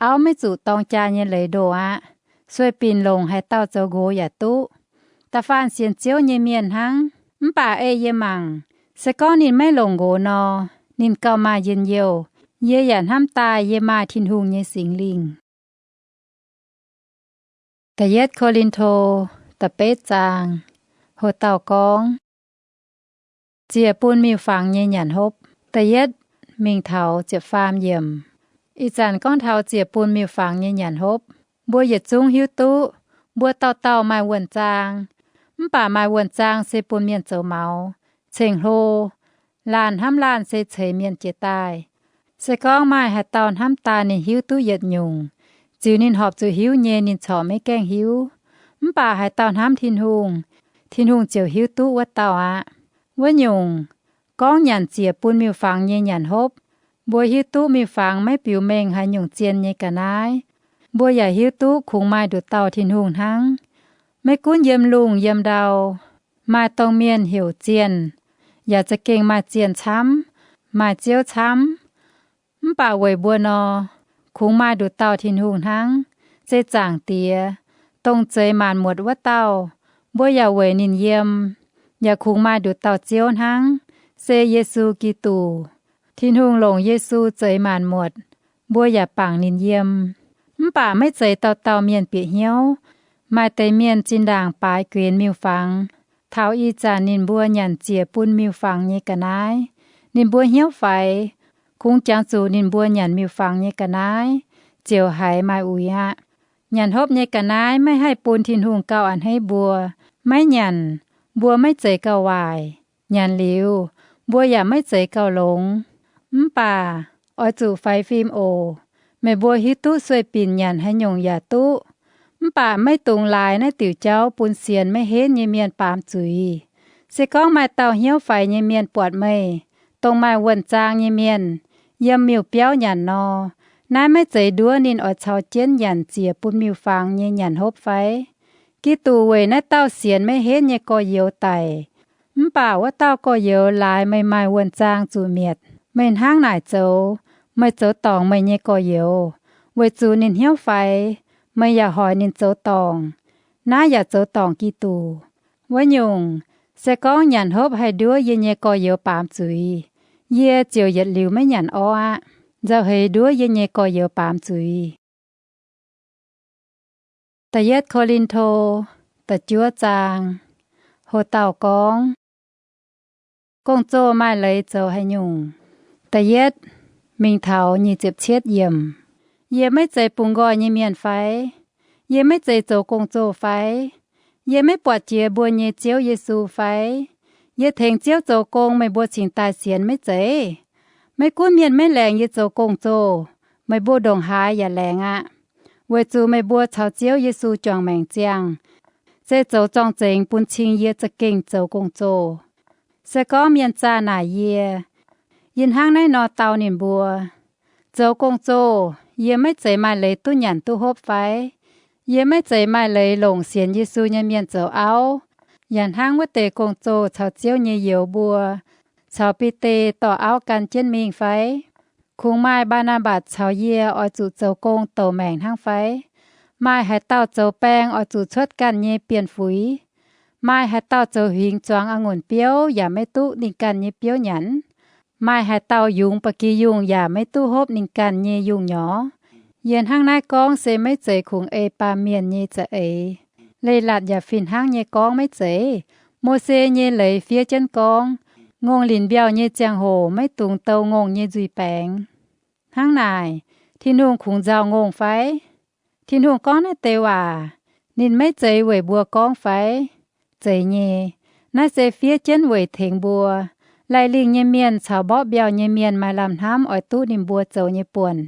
auv maiv zuqc dorng jaa nyei leiz ndoh aqv. Sueih binc longc haaix dauh zoux nqox yaac duqv. Da'faanh sienx Ziouv nyei mienh hnangv. Mv baac ei yie mangc, se gorngv ninh maiv longc nqox nor, ninh gauh maaih njien-youh. Yie yaac hnamv daaih yie maaih Tin-Hungh nyei Singx Lingh. Da'yietv Ko^lin^to, da'betv zaang. Ho dauh gorngv, ziec bun miuc-fangx nyei nyanc hopv. Da'yietv mingh taux ziepc faam yiemc. Ih zanc gorngv taux ziec bun miuc-fangx nyei nyanc hopv. Mbuo yietc zungv hiuv duqv, mbuo dauh dauh maaih wuonh zaang. Mv baac maaih wuonh zaang se bun mienh zoux maux, ceng-hlo. Laanh hnamv laanh se ceix mienh jiez daaih. Se gorngv maaih haaix dauh hnamv daaih ninh hiuv duqv yietc nyungc, ziux ninh horpc zuqc hiuv nyei ninh corc maiv gaengh hiuv. Mv baac haaix dauh hnamv Tin-Hungh, Tin-Hungh ziouc hiuv duqv wuov dauh aqv. Wuov nyungc, gorngv nyanc ziec bun miuc-fangx nyei nyanc hopv, mbuo hiuv duqv miuc-fangx maiv biux mengh haaix nyungc zien nyei ga'naaiv. Mbuo yaac hiuv duqv kungx maaih nduqc dauh Tin-Hungh hnangv. Maiv gunv yiem lungh yiem ndau, maaih dongh mienh heuc zienh, yaac za'gengh maaih zienh camv, maaih ziouv camv. Mv baac weic mbuo nor, kungx maaih nduqc dauh Tin-Hungh hnangv, se Zaangc Diex, dongh zeix maanc muotc wuov dauh. Mbuo yaac weic ninh yiem. Yaac kungx maaih nduqc dauh Ziouv hnangv, se Yesu Giduc. Tin-Hungh longc Yesu zeix maanc muotc, mbuo yaac bangc ninh yiem. Mv baac maiv zeiz dauh dauh mienh bieqc hnyouv, Maaih deix mienh zinh ndaangc baaix guenx miuc-fangx, taux ih zanc ninh mbuo nyanc ziec bun miuc-fangx nyei ga'naaiv. Ninh mbuo hnyouv faix, kungx jangx zuqc ninh mbuo nyanc miuc-fangx nyei ga'naaiv ziouc haiz maaih uix aqv. Nyanc hopv nyei ga'naaiv maiv haih bun Tin-Hungh gauh a'hneiv mbuo. Maiv nyanc, mbuo maiv zeiz gauh waaic. Nyanc liuz, mbuo yaac maiv zeiz gauh longx. Mv baac oix zuqc faix fim oc. Meih mbuo hiuv duqv sueih binc nyanc haaix nyungc yaac duqv, mv baac maiv dungx laaix naaiv diuc jauv bun sienx maiv henv nyei mienh baamz zuiz. Se gorngv maaih dauh hnyouv faix nyei mienh buatc meih, dongh maaih wuonh zaang nyei mienh, yiem miuc-biauv nyanc nor, naaiv maiv zeiz nduov ninh oix caux jienv nyanc ziec bun miuc-fangx nyei nyanc hopv fai? Giduc weic naaiv dauh sienx maiv henv nyei gorx-youz daic. Mv baac wuov dauh gorx-youz laaix meih maaih wuonh zaang zuqc mietc, meih hnangv naaic zoux, meih zoux dorngc meih nyei gorx-youz. Weic zuqc ninh hnyouv faix, meih yaac hoic ninh zoux dorngc. Naaiv yaac zoux dorngc Giduc. Wuov nyungc, se gorngv nyanc hopv haih nduov yie nyei gorx-youz baamz zuiz, yie ziouc yietc liuz maiv nyanc orv aqv. Nzauh heix nduov yie nyei gorx-youz baamz zuiz. Da'yietv Ko^lin^to, da'juov zaang. Ho dauh gorngv, gong-zoh maaih leiz zoux haaix nyungc? Da'yietv, mingh taux nyic ziepc cietv yiemc. Yie maiv zeiz bungx nqoi nyei mienh fai? Yie maiv zeiz zoux gong-zoh fai? Yie maiv buatc jiex mbuo nyei Ziouv Yesu fai? Yie tengx Ziouv zoux gong meih mbuo cingx daaih sienx maiv zeiz? Maiv gunv mienh maiv laengz yie zoux gong-zoh, meih mbuo ndongc haaix yaac laengz aqv. Weic zuqc meih mbuo caux Ziouv Yesu juangc maengc ziangh, se zoux zorng-zengx bun cing yie za'gengh zoux gong-zoh. Se gorngv mienh zaah naaic yie, yie hnangv naaiv nor dau ninh mbuo, zoux gong-zoh, yie maiv zeiz maaih leiz duqv nyanc duqv hopv fai? Yie maiv zeiz maaih leiz longc sienx Yesu nyei mienh zoux auv, yaac hnangv wuov deix gong-zoh caux Ziouv nyei youz mbuo caux Bide dorh auv gan jienv mingh fai? Kungx maaih Mbaa^naa^mbatc caux yie oix zuqc zoux gong douc maengc hnangv fai? Maaih haaix dauh zoux baeng oix zuqc cuotv ganh nyei bienh fuix? Maaih haaix dauh zoux huingx zuangx a'ngunc biouv yaac maiv duqv ninh ganh nyei biouv nyanc? Maaih haaix dauh yungz ba'gi yungh yaac maiv duqv hopv ninh ganh nyei yungh nyorx? Yie hnangv naaiv gorngv se maiv zeiz kungx ei baamh mienh nyei za'eix. Leiz-latc yaac fih hnangv nyei gorngv maiv zeiz. Mose nyei leiz fiev jienv gorngv, ngongh linc mbiauh nyei ziangh hoc maiv dungx dou ngongh nyei nzuih baengx. Hnangv naaic, Tin-Hungh kungx nzauh ngongh fai? Tin-Hungh gorngv naaiv deix waac, ninh maiv zeiz weic mbuo gorngv fai? Zeiz nyei. Naaiv se fiev jienv weic tengx mbuo, laih lingh nyei mienh caux mborqv mbiauh nyei mienh maaih lamh hnamv oix duqv ninh mbuo zoux nyei buonc.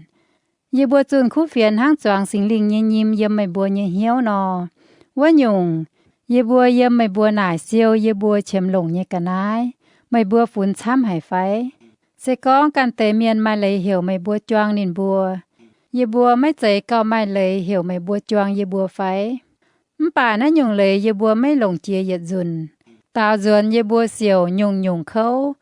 Yie mbuo zunh kuv fienx hnangv zuangx Singx Lingh nyei nyim yiem meih mbuo nyei hnyouv nor. Wuov nyungc, yie mbuo yiem meih mbuo naaic siou yie mbuo qiemx longc nyei ga'naaiv. Meih mbuo funx camv haic fai? Se gorngv ganh deix mienh maaih leiz heuc meih mbuo juang ninh mbuo, yie mbuo maiv zeiz gauh maaih leiz heuc meih mbuo juang yie mbuo fai? Mv baac naaiv nyungc leiz yie mbuo maiv longc jiex yietc nzunc. Daaux nzuonx yie mbuo siouc nyungc-nyungc kouv,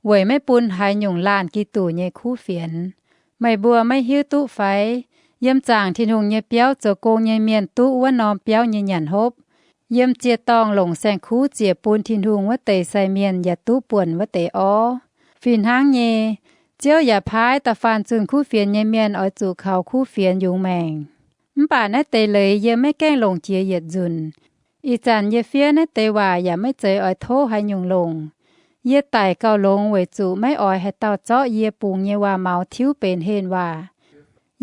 weic maiv bun haaix nyungc laanh Giduc nyei kuv fienx. Meih mbuo maiv hiuv duqv fai? Yiem zaangc Tin-Hungh nyei biauv zoux gong nyei mienh duqv wuov norm biauv nyei nyanc hopv. Yiem ziec-dorngh longc saeng-kuv ziec bun Tin-Hungh wuov deix sai mienh yaac duqv buonc wuov deix orv. Fih hnangv nyei, Ziouv yaac paaiv da'faanh zunh kuv fienx nyei mienh oix zuqc kaux kuv fienx yungz maengc. Mv baac naaiv deix leiz yie maiv gaengh longc jiex yietc nzunc. Ih zanc yie fiev naaiv deix waac yaac maiv zeiz oix tov haaix nyungc longc. Yie daic gauh longx weic zuqc maiv oix haaix dauh zorqv yie bungx nyei waac-maux tiuv benx henh waac.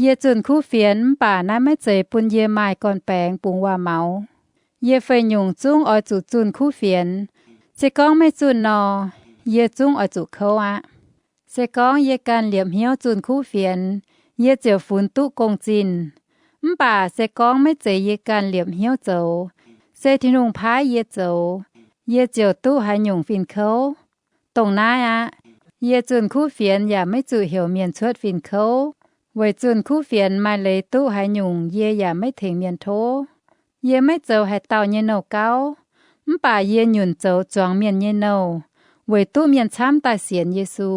Yie zunh kuv fienx, mv baac naaiv maiv zeiz bun yie maaih gorn-baengx bungx waac-maux. Yie fei nyungc zungv oix zuqc zunh kuv fienx. Se gorngv maiv zunh nor, yie zungv oix zuqc kouv aqv. Se gorngv yie ganh liepc hnyouv zunh kuv fienx, yie ziouc funx duqv gong-zinh. Mv baac se gorngv maiv zeiz yie ganh liepc hnyouv zoux, se Tin-Hungh paaiv yie zoux, yie ziouc duqv haaix nyungc fin-kouv. Dongh naaiv aqv. Yie zunh kuv fienx yaac maiv zuqc heuc mienh cuotv fin-kouv, weic zunh kuv fienx maaih leiz duqv haaix nyungc yie yaac maiv tengx mienh tov. Yie maiv zoux haaix dauh nyei nouh gauv, mv baac yie nyunc zoux zuangx mienh nyei nouh, weic duqv mienh camv daaih sienx Yesu.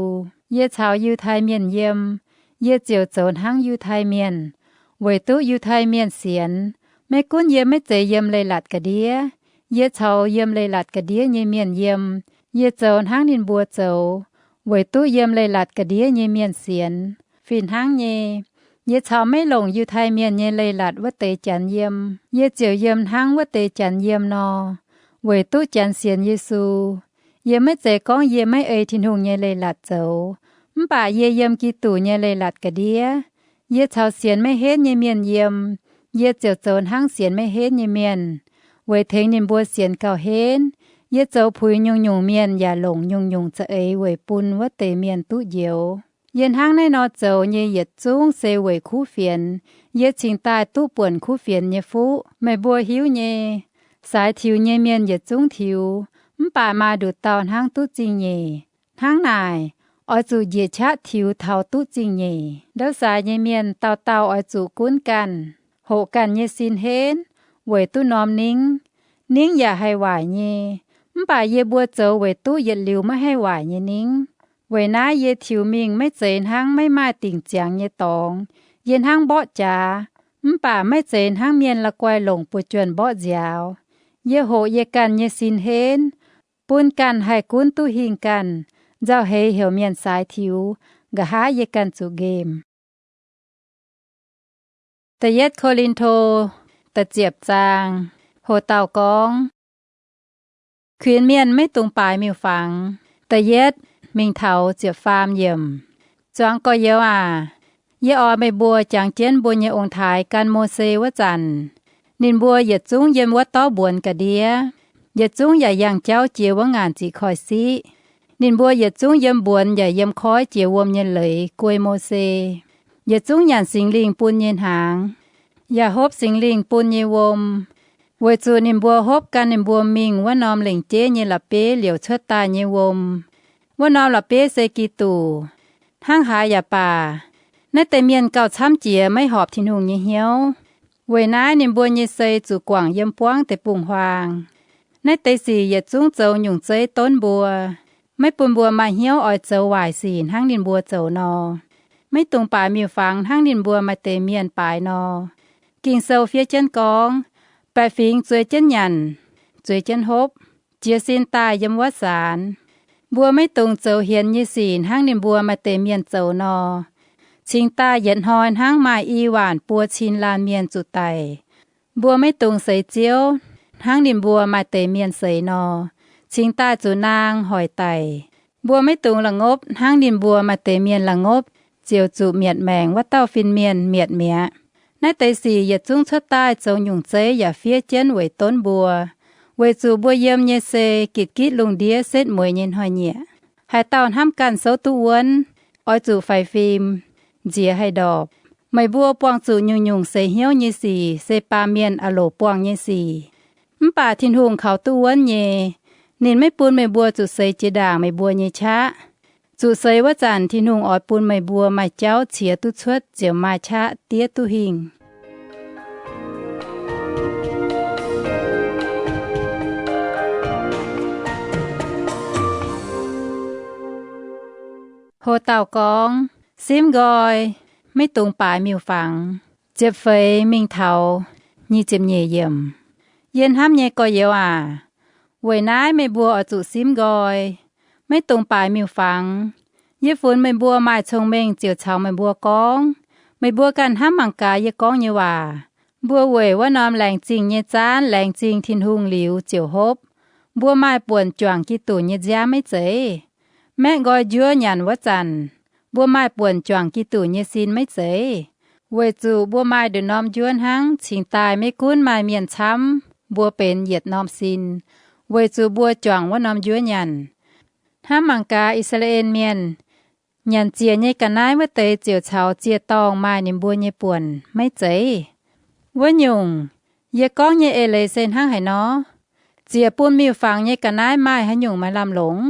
Yie caux Yiutai Mienh yiem, yie ziouc zoux hnangv Yiutai Mienh, weic duqv Yiutai Mienh sienx. Maiv gunv yie maiv zeiz yiem leiz-latc ga'ndiev, yie caux yiem leiz-latc ga'ndiev nyei mienh yiem. Yie zoux hnangv ninh mbuo zoux, weic duqv yiem leiz-latc ga'ndiev nyei mienh sienx. Fih hnangv nyei, Yie caux maiv longc Yiutai Mienh nyei leiz-latc wuov deix janx yiem, yie ziouc yiem hnangv wuov deix janx yiem nor, weic duqv janx sienx Yesu. Yie maiv zeiz gorngv yie maiv ei Tin-Hungh nyei leiz-latc zoux, mv baac yie yiem Giduc nyei leiz-latc ga'ndiev. Yie caux sienx maiv henv nyei mienh yiem, yie ziouc zoux hnangv sienx maiv henv nyei mienh, weic tengx ninh mbuo sienx gauh henv. Yie zoux puix nyungc-nyungc mienh yaac longc nyungc-nyungc za'eix weic bun wuov deix mienh duqv njoux. Yie hnangv naaiv nor zoux nyei yietc zungv se weic kuv fienx. Yie cingx daaih duqv buonc kuv fienx nyei fuqv. Meih mbuo hiuv nyei, saaix tiux nyei mienh yietc zungv tiux, mv baac maaih nduqc dauh hnangv duqv zingh nyeic. Hnangv naaic, oix zuqc njiec qaqv tiux taux duqv zingh nyeic. Ndouv saaix nyei mienh dauh dauh oix zuqc gunv ganh, hoqc ganh nyei sin henv, weic duqv norm ningv. Ningv yaac haih waaic nyei, mv baac yie mbuo zoux weic duqv yietc liuz maiv haih waaic nyei ningv. Weic naaiv yie tiux mingh maiv zeiz hnangv maiv maaih dingc ziangx nyei dorngx. Yie hnangv mborqv jaax, mv baac maiv zeiz hnangv mienh la'guaih longc buoz-juonh mborqv nziaaux. Yie hoqc yie ganh nyei sin henv, bun ganh haih gunv duqv hingh ganh, nzauh heix heuc mienh saaix tiux, nqa'haav yie ganh zuqc nqemh. Da'yietv Ko^lin^to, da'ziepc zaang. Hoc dauh gorngv, kuinx mienh maiv dungx baaix miuc-fangx. Da'yietv mingh taux ziepc faam yiemc. Zuangx gorx-youz aac, yie oix meih mbuo jangx jienv mbuo nyei ong-taaix gan Mose wuov zanc, ninh mbuo yietc zungv yiem wuov dorv mbuonx ga'ndiev, yietc zungv yaac yangh jauv jiex wuov ngaanc ziqc koiv-siqv. Ninh mbuo yietc zungv yiem mbuonx yaac yiem koiv jiex wuom nyei leiz guei Mose, yietc zungv nyanc Singx Lingh bun nyei hnaangx, yaac hopv Singx Lingh bun nyei wuom, weic zuqc ninh mbuo hopv gan ninh mbuo mingh wuov norm lengc jeiv nyei la'bieiv liouc cuotv daaih nyei wuom. Wuov norm la'bieiv se Giduc. Hnangv haaix yaac baac, naaiv deix mienh gauh camv jiex maiv horpc Tin-Hungh nyei hnyouv. Weic naaiv ninh mbuo nyei sei zuqc guangc yiem buangv deic-bung-huaang. Naaiv deix sic yietc zungv zoux nyungc zeiv donv mbuo, maiv bun mbuo maaih hnyouv oix zoux waaic sic hnangv ninh mbuo zoux nor. Maiv dungx baaix miuc-fangx hnangv ninh mbuo maaih deix mienh baaix nor. Ging-Sou fiev jienv gorngv, baeqc fingx zueiz jienv nyanc, zueiz jienv hopv, jiez sin daaih yiem wuov zaanx. Mbuo maiv dungx zoux hienx nyei sic hnangv ninh mbuo maaih deix mienh zoux nor, cingx daaih yietc hnoi hnangv maaih i waanc buo cin laanh mienh zuqc daic. Mbuo maiv dungx seix Ziouv hnangv ninh mbuo maaih deix mienh seix nor, cingx daaih zuqc naang hoic daic. Mbuo maiv dungx la'ngopv hnangv ninh mbuo maaih deix mienh la'ngopv, ziouc zuqc mietc maengc wuov dauh fin-mienh mietc mi'aqv. Naaiv deix sic yietc zungv cuotv daaih zoux nyungc zeiv yaac fiev jienv weic donv mbuo, weic zuqc mbuo yiem nyei se gitv-gitv lungh ndiev setv mueiz nyei hnoi-nyieqc. Haaix dauh hnamv ganh souv duqv wuonv, oix zuqc faix fim, nziex haih ndorpc. Meih mbuo buangh zuqc nyungc-nyungc seix hnyouv nyei sic se baamh mienh a'loc buangh nyei sic. Mv baac Tin-Hungh kaux duqv wuonv nyei. Ninh maiv bun meih mbuo zuqc seix jiex ndaangc meih mbuo nyei qaqv. Zuqc seix wuov zanc Tin-Hungh oix bun meih mbuo maaih jauv ciex duqv cuotv ziouc maaih qaqv diev duqv hingh. Ho dauh gorngv, simv nqoi, maiv dungx baaix miuc-fangx. Ziepc feix mingh taux nyic ziepc nyeic yiemc. Yie hnamv nyei gorx-youz aac, weic naaiv meih mbuo oix zuqc simv nqoi, maiv dungx baaix miuc-fangx. Yie funx meih mbuo maaih cong-mengh ziouc caux meih mbuo gorngv. Meih mbuo ganh hnamv mangc gaax yie gorngv nyei waac. Mbuo weic wuov norm laengz zingh nyei zaanv laengz zingh Tin-Hungh liuz ziouc hopv. Mbuo maaih buonc juangc Giduc nyei nziaamv maiv zeiz? Maeqv nqoi njuov nyanc wuov zanc, mbuo maaih buonc juangc Giduc nyei sin maiv zeiz? Weic zuqc mbuo maaih nduqc norm njuov hnangv cingx daaih maiv gunv maaih mienh camv, mbuo benx yietc norm sin, weic zuqc mbuo juangc wuov norm njuov nyanc. Hnamv mangc gaax, I^saa^laa^en Mienh nyanc ziec nyei ga'naaiv wuov deix ziouc caux ziec-dorngh maaih ninh mbuo nyei buonc maiv zeiz? Wuov nyungc, yie gorngv nyei eix leiz se hnangv haaix nor? Ziec bun miuc-fangx nyei ga'naaiv maaih haaix nyungc maaih lamh longc?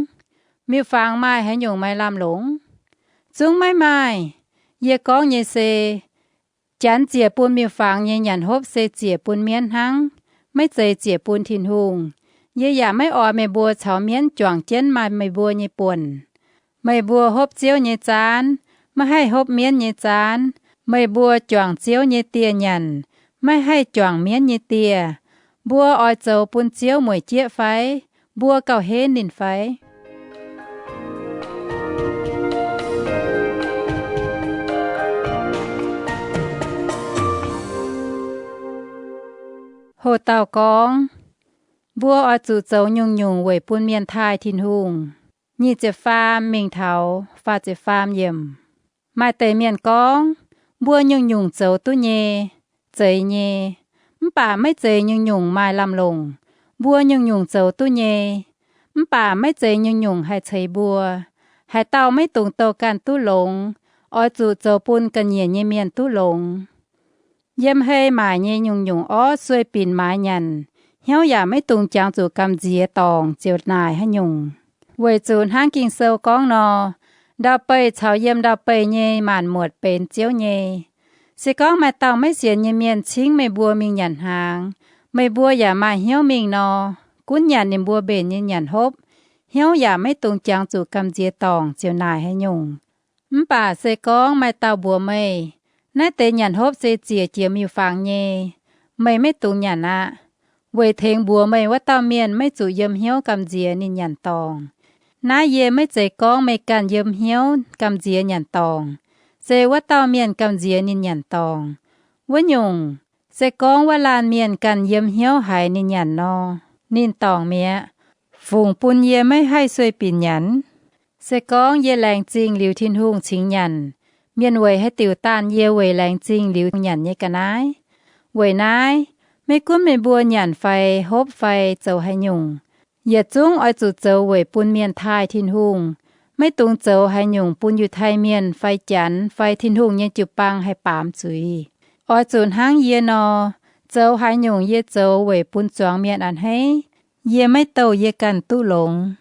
Miuc-fangx maaih haaix nyungc maaih lamh longc? Zungv maiv maaih. Yie gorngv nyei se, janx ziec bun miuc-fangx nyei nyanc hopv se ziec bun mienv hnangv, maiv zeiz ziec bun Tin-Hungh. Yie yaac maiv oix meih mbuo caux mienv juangc jienv maaih meih mbuo nyei buonc. Meih mbuo hopv Ziouv nyei zaanv, maiv haih hopv mienv nyei zaanv. Meih mbuo juangc Ziouv nyei dieh nyanc, maiv haih juangc mienv nyei dieh. Mbuo oix zoux bun Ziouv mueic jieqv fai? Mbuo gauh henv ninh fai? Ho dauh gorngv, mbuo oix zuqc zoux nyungc-nyungc weic bun mienh taaih Tin-Hungh. Nyic ziepc faam mingh taux faah ziepc faam yiemc. Maaih deix mienh gorngv, mbuo nyungc-nyungc zoux duqv nyei, zeiz nyei. Mv baac maiv zeiz nyungc-nyungc maaih lamh longc. Mbuo nyungc-nyungc zoux duqv nyei, mv baac maiv zeiz nyungc-nyungc haih ceix mbuo. Haaix dauh maiv dungx douh ganh duqv longx, oix zuqc zoux bun ga'nyiec nyei mienh duqv longx. Yiem hei maaic nyei nyungc-nyungc orv sueih binc maaiz nyanc, hnyouv yaac maiv dungx jangx zuqc gamh nziex dorngc ziouc naaic haaix nyungc. Weic zuqc hnangv Ging-Sou gorngv nor, ndau-beih caux yiem ndau-beih nyei maanc muotc benx Ziouv nyei. Se gorngv maaih dauh maiv sienx nyei mienh cingv meih mbuo mingh nyanc hnaangx, meih mbuo yaac maaih hnyouv mingh nor, gunv nyanc ninh mbuo mbenc nyei nyanc hopv, hnyouv yaac maiv dungx jangx zuqc gamh nziex dorngc ziouc naaic haaix nyungc. Mv baac se gorngv maaih dauh mbuox meih, naaiv deix nyanc hopv se ziec jiex miuc-fangx nyei, meih maiv dungx nyanc aqv, weic tengx mbuox meih wuov dauh mienh maiv zuqc yiem hnyouv gamh nziex ninh nyanc dorngc. Naaiv yie maiv zeiz gorngv meih ganh yiem hnyouv gamh nziex nyanc dorngc, se wuov dauh mienh gamh nziex ninh nyanc dorngc. Wuov nyungc, se gorngv wuov laanh mienh ganh yiem hnyouv haiz ninh nyanc nor, ninh dorngc mi'aqv, fungc bun yie maiv haih sueih binc nyanc? Se gorngv yie laengz zingh liuz Tin-Hungh cingx nyanc, mienh weic haaix diuc daanh yie weic laengz zingh liuz nyanc nyei ga'naaiv? Weic naaiv, maiv gunv meih mbuo nyanc fai hopv fai zoux haaix nyungc, yietc zungv oix zuqc zoux weic bun mienh taaih Tin-Hungh. Maiv dungx zoux haaix nyungc bun Yiutai Mienh fai Janx fai Tin-Hungh nyei jiu-baang haih baamz zuiz. Oix zuqc hnangv yie nor, zoux haaix nyungc yie zoux weic bun zuangx mienh a'hneiv. Yie maiv douh yie ganh duqv longx.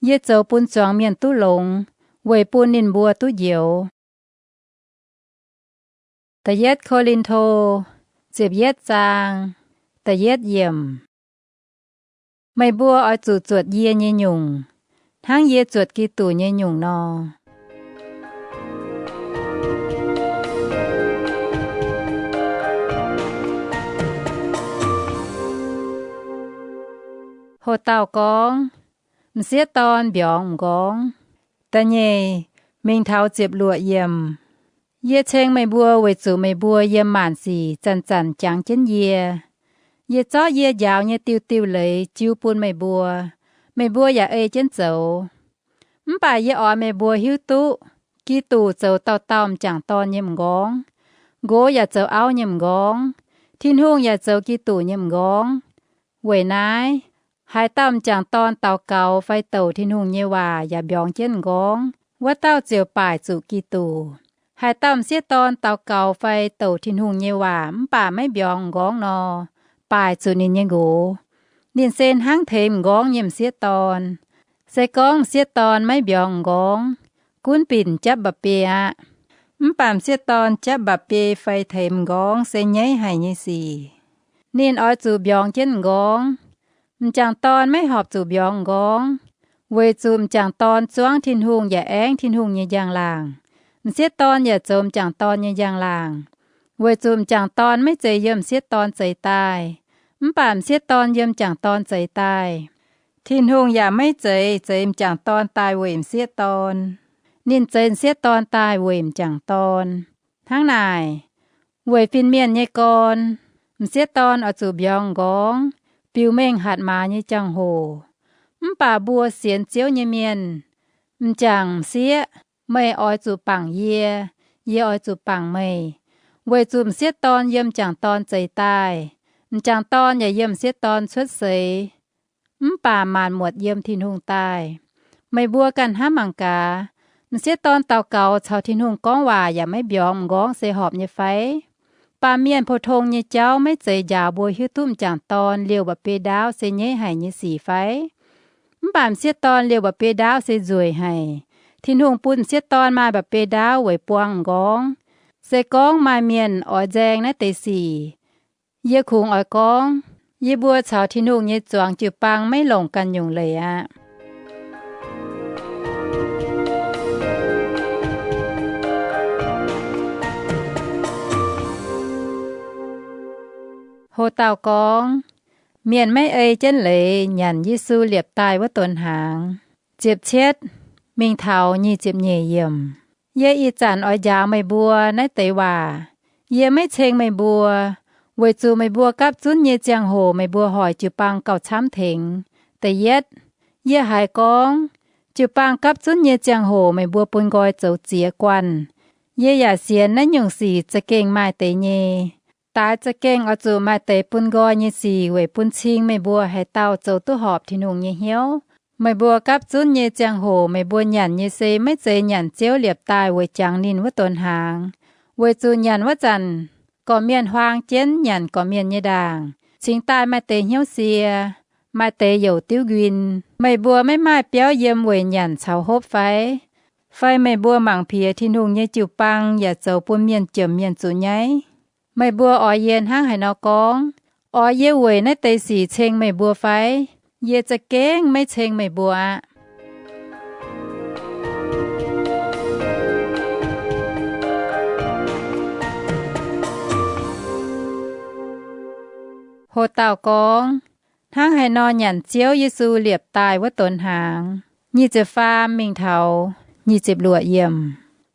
Yie zoux bun zuangx mienh duqv longx, weic bun ninh mbuo duqv njoux. Da'yietv Ko^lin^to, ziepc yietv zaang, da'yietv yiemc. Meih mbuo oix zuqc zuotc yie nyei nyungc, hnangv yie zuotc Giduc nyei nyungc nor. Ho dauh gorngv, m'sieqv dorn mbiorngz m'nqorngv. Da'nyeic mingh taux ziepc luoqc yiemc. Yie ceng meih mbuo weic zuqc meih mbuo yiem maanc sic zanc-zanc jangx jienv yie. Yie zorqv yie njaaux nyei diuh diuh leiz jiu bun meih mbuo, meih mbuo yaac ei jienv zoux. Mv baac yie oix meih mbuo hiuv duqv Giduc zoux dauh dauh m'jangc dorn nyei m'nqorngv. Nqox yaac zoux auv nyei m'nqorngv. Tin-Hungh yaac zoux Giduc nyei m'nqorngv. Weic naaiv, haaix dauh m'jangc dorn daux gaux fai douc Tin-Hungh nyei waac yaac mbiorngz jienv m'nqorngv, wuov dauh ziouc baaic zuqc Giduc. Haaix dauh m'sieqv dorn daux gaux fai douc Tin-Hungh nyei waac mv baac maiv mbiorngz m'nqorngv nor, baaic zuqc ninh nyei nqox. Ninh se hnangv teix m'nqorngv nyei m'sieqv dorn. Se gorngv m'sieqv dorn maiv mbiorngz m'nqorngv, gunv binc japv mba'biei aqv. Mv baac m'sieqv dorn japv mba'biei fai teix m'nqorngv se nyaiv haic nyei sic. Ninh oix zuqc mbiorngz jienv m'nqorngv. M'jangc dorn maiv horpc zuqc mbiorngz m'nqorngv, weic zuqc m'jangc dorn zuangv Tin-Hungh yaac aengv Tin-Hungh nyei njang-laangc. M'sieqv dorn yaac zoux m'jangc dorn nyei njang-laangc, weic zuqc m'jangc dorn maiv zeiz yiem m'sieqv dorn zeix daaih, mv baac m'sieqv dorn yiem m'jangc dorn zeix daaih. Tin-Hungh yaac maiv zeiz zeix m'jangc dorn daaih weic m'sieqv dorn. Ninh zeix m'sieqv dorn daaih weic m'jangc dorn. Hnangv naaic, weic fin-mienh nyei gorn, m'sieqv dorn oix zuqc mbiorngz m'nqorngv, biux mengh hatc maaz nyei jangx-hoc. Mv baac mbuo sienx Ziouv nyei mienh, m'jangc m'sieqv, meih oix zuqc bangc yie, yie oix zuqc bangc meih, weic zuqc m'sieqv dorn yiem m'jangc dorn zeix daaih, m'jangc dorn yaac yiem m'sieqv dorn cuotv seix, mv baac maanc muotc yiem Tin-Hungh daaih. Meih mbuo ganh hnamv mangc gaax, m'sieqv dorn daux gaux caux Tin-Hungh gorngv waac yaac maiv mbiorngz m'nqorngv se horpc nyei fai? Baamh mienh pou-tong nyei jauv maiv zeiz njaaux mbuo hiuv duqv m'jangc dorn liouh mba'biei ndaauv se nyaiv haic nyei sic fai? Mv baac m'sieqv dorn liouh mba'biei ndaauv se nzueic haic. Tin-Hungh bun m'sieqv dorn maaih mba'biei ndaauv weic buang m'nqorngv. Se gorngv maaih mienh oix nzaeng naaiv deix sic, yie kungx oix gorngv, yie mbuo caux Tin-Hungh nyei zuangx jiu-baang maiv longc ganh nyungc leiz aqv. Ho dauh gorngv, mienh maiv ei jienv leiz nyanc Yesu liepc daaih wuov donx hnaangx. Ziepc cietv mingh taux nyic ziepc nyeic yiemc. Yie ih zanc oix njaaux meih mbuo naaiv deix waac. Yie maiv ceng meih mbuo, Weic zuqc meih mbuo gapv zunv nyei ziangh hoc meih mbuo hoic jiu-baang gauh camv tengx. Da'yietv, yie haiz gorngv, jiu-baang gapv zunv nyei ziangh hoc meih mbuo bun nqoi zoux ziex guanh. Yie yaac sienx naaiv nyungc sic za'gengh maaih deix nyei. Daaix za'gengh oix zuqc maaih deix bun nqoi nyei sic weic bun cing meih mbuo haaix dauh zoux duqv horpc Tin-Hungh nyei hnyouv. Meih mbuo gapv zunv nyei ziangh hoc meih mbuo nyanc nyei se maiv zeiz nyanc Ziouv liepc daaih weic jangx ninh wuov donx hnaangx. Weic zuqc nyanc wuov zanc, gorqv-mienh huaang jienv nyanc gorqv-mienh nyei ndaangc, cingx daaih maaih deix hnyouv sie, maaih deix youc diuv nquin. Meih mbuo maiv maaih biauv yiem weic nyanc caux hopv fai? Fai meih mbuo mangc piex Tin-Hungh nyei jiu-baang yaac zoux bun mienh jomc mienh zuqc nyaiv? Meih mbuo oix yie hnangv haaix nor gorngv? Oix yie weic naaiv deix sic ceng meih mbuo fai? Yie za'gengh maiv ceng meih mbuo aqv. Ho dauh gorngv, hnangv haaix nor nyanc Ziouv Yesu liepc daaih wuov donx hnaangx. Nyic ziepc faam mingh taux nyic ziepc luoqc yiemc.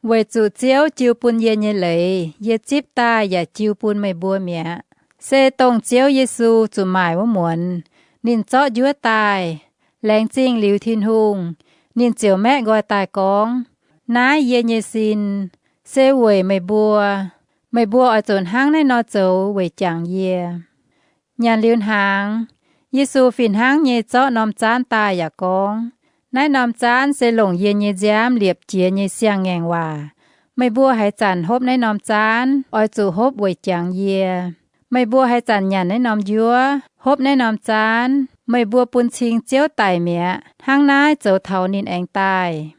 Weic zuqc Ziouv jiu bun yie nyei leiz yie zipv daaih yaac jiu bun meih mbuo mi'aqv. Se dongh Ziouv Yesu zuqc maaic wuov muonz, ninh zorqv njuov daaih. Laengz zingh liuz Tin-Hungh, ninh ziouc maeqv nqoi daaih gorngv, naaiv yie nyei sin, se weic meih mbuo. Meih mbuo oix zuqc hnangv naaiv nor zoux weic jangx yie. Nyanc liuz hnaangx, Yesu fih hnangv nyei zorqv norm zaanv daaih yaac gorngv, naaiv norm zaanv se longc yie nyei nziaamv liepc jiez nyei siang-ngaengc waac. Meih mbuo haaix zanc hopv naaiv norm zaanv, oix zuqc hopv weic jangx yie. Meih mbuo haaix zanc nyanc naaiv norm njuov, hopv naaiv norm zaanv, meih mbuo bun cing Ziouv daic mi'aqv. Hnangv naaiv zoux taux ninh aengx daaih.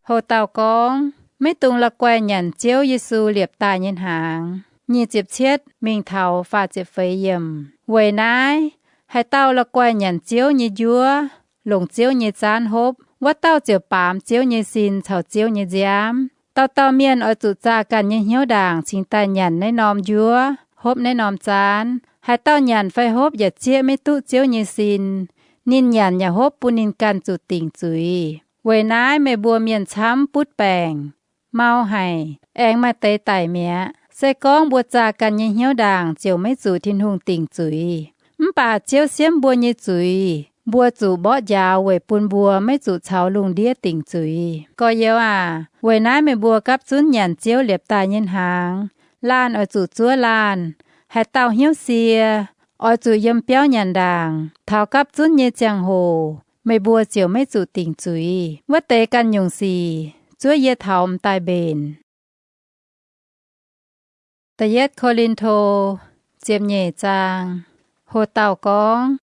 Ho dauh gorngv, maiv dungx la'guaih nyanc Ziouv Yesu liepc daaih nyei hnaangx. Nyic ziepc cietv mingh taux faah ziepc feix yiemc. Weic naaiv, haaix dauh la'guaih nyanc Ziouv nyei njuov, longc Ziouv nyei zaanv hopv, wuov dauh ziouc baamz Ziouv nyei sin caux Ziouv nyei nziaamv. Dauh dauh mienh oix zuqc zaah ganh nyei hnyouv ndaangc cingx daaih nyanc naaiv norm njuov, hopv naaiv norm zaanv. Haaix dauh nyanc fai hopv yaac zieqv maiv duqv Ziouv nyei sin, ninh nyanc yaac hopv bun ninh ganh zuqc dingc zuiz. Weic naaiv meih mbuo mienh camv butv baengc, mau haic, aengx maaih deix daic mi'aqv. Se gorngv mbuo zaah ganh nyei hnyouv ndaangc ziouc maiv zuqc Tin-Hungh dingc zuiz. Mv baac Ziouv siemv mbuo nyei zuiz, mbuo zuqc mborqv njaaux weic bun mbuo maiv zuqc caux lungh ndiev dingc zuiz. Gorx-youz aac, weic naaiv meih mbuo gapv zunv nyanc Ziouv liepc daaih nyei hnaangx. Laanh oix zuqc zuov laanh. Haaix dauh hnyouv sie, oix zuqc yiem biauv nyanc ndaangc. Taux gapv zunv nyei ziangh hoc meih mbuo ziouc maiv zuqc dingc zuiz. Wuov deix ganh nyungc sic zuov yie taux m'daaih mbenc. Da'yietv Ko^lin^to ziepc nyeic zaang. Ho dauh gorngv,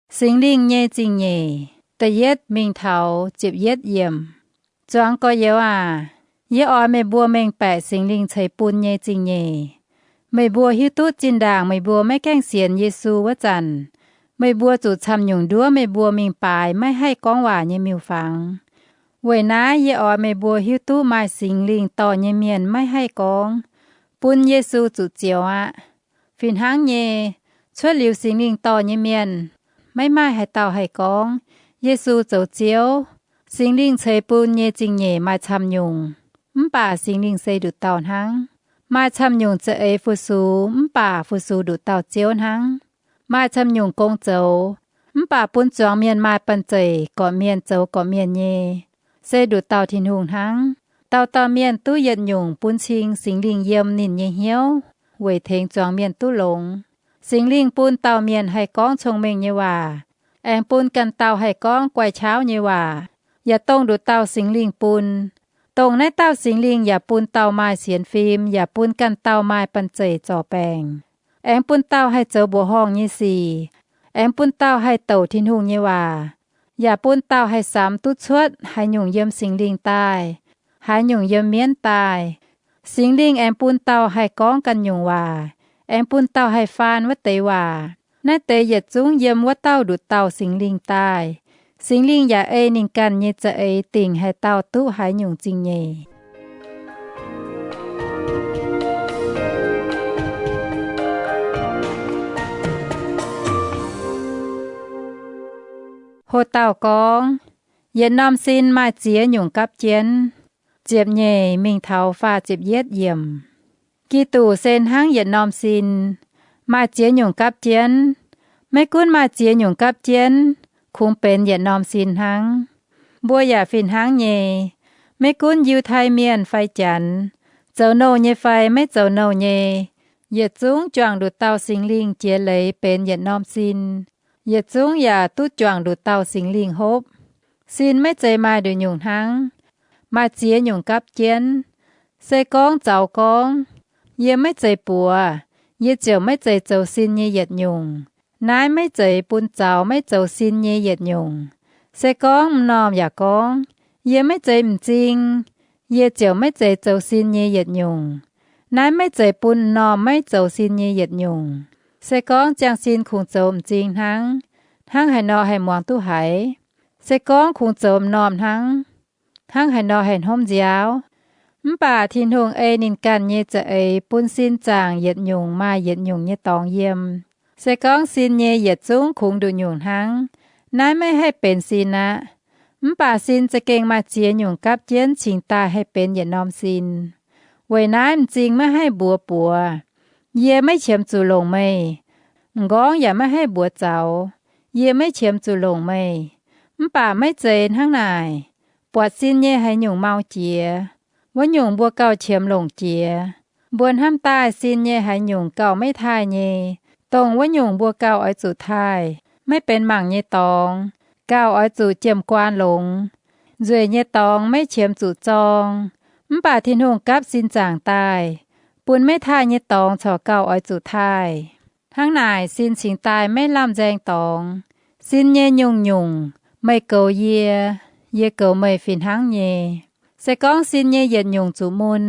Singx Lingh nyei zingh nyeic, da'yietv mingh taux ziepc yietv yiemc. Zuangx gorx-youz aac, yie oix meih mbuo mengh baeqc Singx Lingh ceix bun nyei zingh nyeic. Meih mbuo hiuv duqv zinh ndaangc meih mbuo maiv gaengh sienx Yesu wuov zanc, meih mbuo zuqc camv-nyungc nduov meih mbuo mingh baaix maiv haih gorngv waac nyei miuc-fangx. Weic naaiv yie oix meih mbuo hiuv duqv maaih Singx Lingh dorh nyei mienh maiv haih gorngv, bun Yesu zuqc zioux aqv. Fih hnangv nyei, cuotv liuz Singx Lingh dorh nyei mienh, maiv maaih haaix dauh haih gorngv, Yesu zoux Ziouv. Singx Lingh ceix bun nyei zingh nyeic maaih camv-nyungc, mv baac Singx Lingh se nduqc dauh hnangv. Maaih camv-nyungc za'eix fu-sux, mv baac fu-sux nduqc dauh Ziouv hnangv. Maaih camv-nyungc gong zoux, mv baac bun zuangx mienh maaih banh zeic gorqv-mienh zoux gorqv-mienh nyei, se nduqc dauh Tin-Hungh hnangv. Dauh dauh mienh duqv yietc nyungc bun cing Singx Lingh yiem ninh nyei hnyouv weic tengx zuangx mienh duqv longx. Singx Lingh bun dauh mienh haih gorngv cong-mengh nyei waac, aengx bun ganh dauh haih gorngv guai-qaauv nyei waac, yaac dongh nduqc dauh Singx Lingh bun. Dongh naaiv dauh Singx Lingh yaac bun dauh maaih sienx fim, yaac bun ganh dauh maaih banh zeic zorc baengc, aengx bun dauh haih zoux mbuoqc horngh nyei sic, aengx bun dauh haih douc Tin-Hungh nyei waac, yaac bun dauh haih samx duqv cuotv haaix nyungc yiem Singx Lingh daaih, haaix nyungc yiem mienv daaih. Singx Lingh aengx bun dauh haih gorngv ganh nyungc waac, aengx bun dauh haih faan wuov deix waac. Naaiv deix yietc zungv yiem wuov dauh nduqc dauh Singx Lingh daaih. Singx Lingh yaac ei ninh ganh nyei za'eix dingc haaix dauh duqv haaix nyungc zingh nyeic. Ho dauh gorngv, yietc norm sin maaih ziex nyungc gapv jienv. Ziepc nyeic mingh taux faah ziepc yietv yiemc. Giduc se hnangv yietc norm sin, maaih ziex nyungc gapv jienv. Maiv gunv maaih ziex nyungc gapv jienv, kungx benx yietc norm sin hnangv. Mbuo yaac fih hnangv nyei. Maiv gunv Yiutai Mienh fai Janx, zoux nouh nyei fai maiv zoux nouh nyei, yietc zungv juangc nduqc dauh Singx Lingh jiex leiz benx yietc norm sin. Yietc zungv yaac duqv juangc nduqc dauh Singx Lingh hopv. Sin maiv zeiz maaih nduqc nyungc hnangv, maaih ziex nyungc gapv jienv. Se gorngv zaux gorngv, yie maiv zeiz buoz, yie ziouc maiv zeiz zoux sin nyei yietc nyungc, naaiv maiv zeiz bun zaux maiv zoux sin nyei yietc nyungc. Se gorngv m'normh yaac gorngv, yie maiv zeiz m'zing, yie ziouc maiv zeiz zoux sin nyei yietc nyungc, naaiv maiv zeiz bun m'normh maiv zoux sin nyei yietc nyungc. Se gorngv ziangh sin kungx zoux m'zing hnangv, hnangv haaix nor haih muangx duqv haiz? Se gorngv kungx zoux m'normh hnangv, hnangv haaix nor haih hnomv nziaauv? Mv baac Tin-Hungh ei ninh ganh nyei za'eix bun sin zaangc yietc nyungc maaih yietc nyungc nyei dorngx yiem. Se gorngv sin nyei yietc zungv kungx nduqc nyungc hnangv, naaiv maiv haih benx sin aqv. Mv baac sin za'gengh maaih ziex nyungc gapv jienv cingx daaih haih benx yietc norm sin. Weic naaiv m'zing maiv haih mbuox buoz, yie maiv qiemx zuqc longc meih. M'nqorngv yaac maiv haih mbuox zaux, yie maiv qiemx zuqc longc meih. Mv baac maiv zeiz hnangv naaic. Buatc sin nyei haaix nyungc mau jiex, wuov nyungc mbuo gauh qiemx longc jiex. Mbuo hnamv daaih sin nyei haaix nyungc gauh maiv taaih nyei, dongh wuov nyungc mbuo gauh oix zuqc taaih. Maiv benx mangc nyei dorngx gauh oix zuqc jiem-guaan longx. Nzueic nyei dorngx maiv qiemx zuqc zorng, mv baac Tin-Hungh gapv sin zaangc daaih, bun maiv taaih nyei dorngx corc gauh oix zuqc taaih. Hnangv naaic sin cingx daaih maiv lamh nzaeng dorngx. Sin nyei nyungc-nyungc, meih goux yie, yie goux meih fih hnangv nyei. Se gorngv sin nyei yietc nyungc zuqc mun,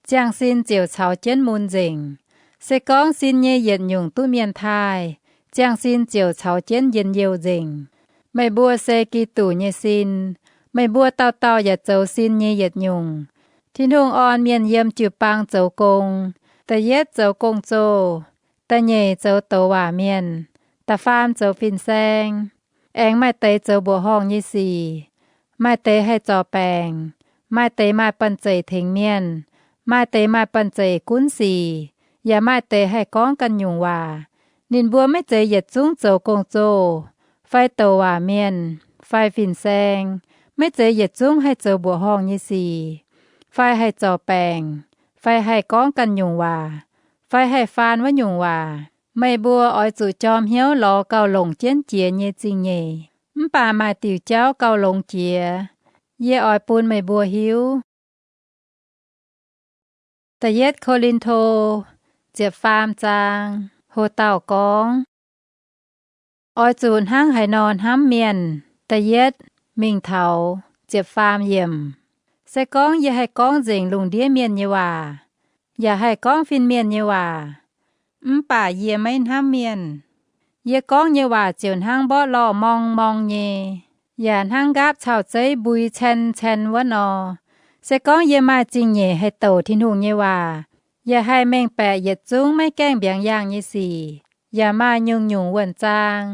ziangh sin ziouc caux jienv mun nzengc. Se gorngv sin nyei yietc nyungc duqv mienh taaih, ziangh sin ziouc caux jienv njien-youh nzengc. Meih mbuo se Giduc nyei sin. Meih mbuo dauh dauh yaac zoux sin nyei yietc nyungc. Tin-Hungh orn mienh yiem jiu-baang zoux gong. Da'yietv zoux gong-zoh, da'nyeic zoux douc waac mienh, da'faam zoux fin-saeng. Aengx maaih deix zoux mbuoqc horngh nyei sic, maaih deix haih zorc baengc, maaih deix maaih banh zeic tengx mienh, maaih deix maaih banh zeic gunv sic, yaac maaih deix haih gorngv ganh nyungc waac. Ninh mbuo maiv zeiz yietc zungv zoux gong-zoh, fai douc waac mienh, fai fin-saeng, maiv zeiz yietc zungv haih zoux mbuoqc horngh nyei sic, fai haih zorc baengc, fai haih gorngv ganh nyungc waac, fai haih faan wuov nyungc waac. Meih mbuo oix zuqc jorm hnyouv lorz gauh longc jienv jiex nyei zingh nyeic. Mv baac maaih diuc jauv gauh longx jiex. Yie oix bun meih mbuo hiuv. Da'yietv Ko^lin^to ziepc faam zaang. Ho dauh gorngv, oix zuqc hnangv haaix nor hnamv mienh. Da'yietv mingh taux ziepc faam yiemc. Se gorngv yie haih gorngv nzengc lungh ndiev mienh nyei waac, yaac haih gorngv fin-mienh nyei waac, mv baac yie maiv hnamv mienh, yie gorngv nyei waac ziouc hnangv mborqv lorh morng morng nyei, yaac hnangv nqaapv cau-zeiv mbui can can wuov nor. Se gorngv yie maaih zingh nyeic haih douc Tin-Hungh nyei waac, yaac haih mengh baeqc yietc zungv maiv gaengh mbiaangx yaangh nyei sic, yaac maaih nyungc-nyungc wuonh zaang,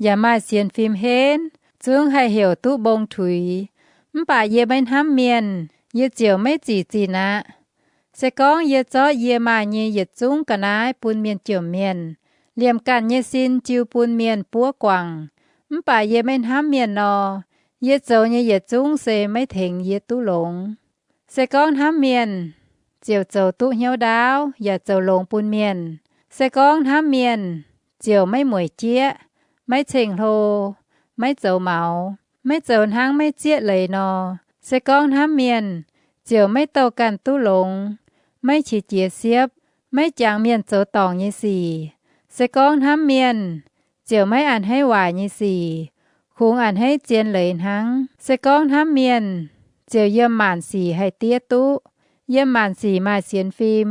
yaac maaih sienx fim henv, zungv haih heuc duqv mbong tuix, mv baac yie maiv hnamv mienh, yie ziouc maiv zic zinh aqv. Se gorngv yie zorqv yie maaih nyei yietc zungv ga'naaiv bun mienh jomc mienh, liemh ganh nyei sin jiu bun mienh buov guangc, mv baac yie maiv hnamv mienh nor, yie zoux nyei yietc zungv se maiv tengx yie duqv longx. Se gorngv hnamv mienh, ziouc zoux duqv hnyouv ndaauv yaac zoux longx bun mienh. Se gorngv hnamv mienh, ziouc maiv mueic jieqv, maiv ceng-hlo, maiv zoux maux, maiv zoux hnangv maiv zieqv leiz nor. Se gorngv hnamv mienh, ziouc maiv douh ganh duqv longx, maiv qiex jiez siepv, maiv jangx mienh zoux dorngc nyei sic. Se gorngv hnamv mienh, ziouc maiv a'hneiv waaic nyei sic, kungx a'hneiv zien leiz hnangv. Se gorngv hnamv mienh, ziouc yiem maanc sic haih diev duqv, yiem maanc sic maaih sienx fim,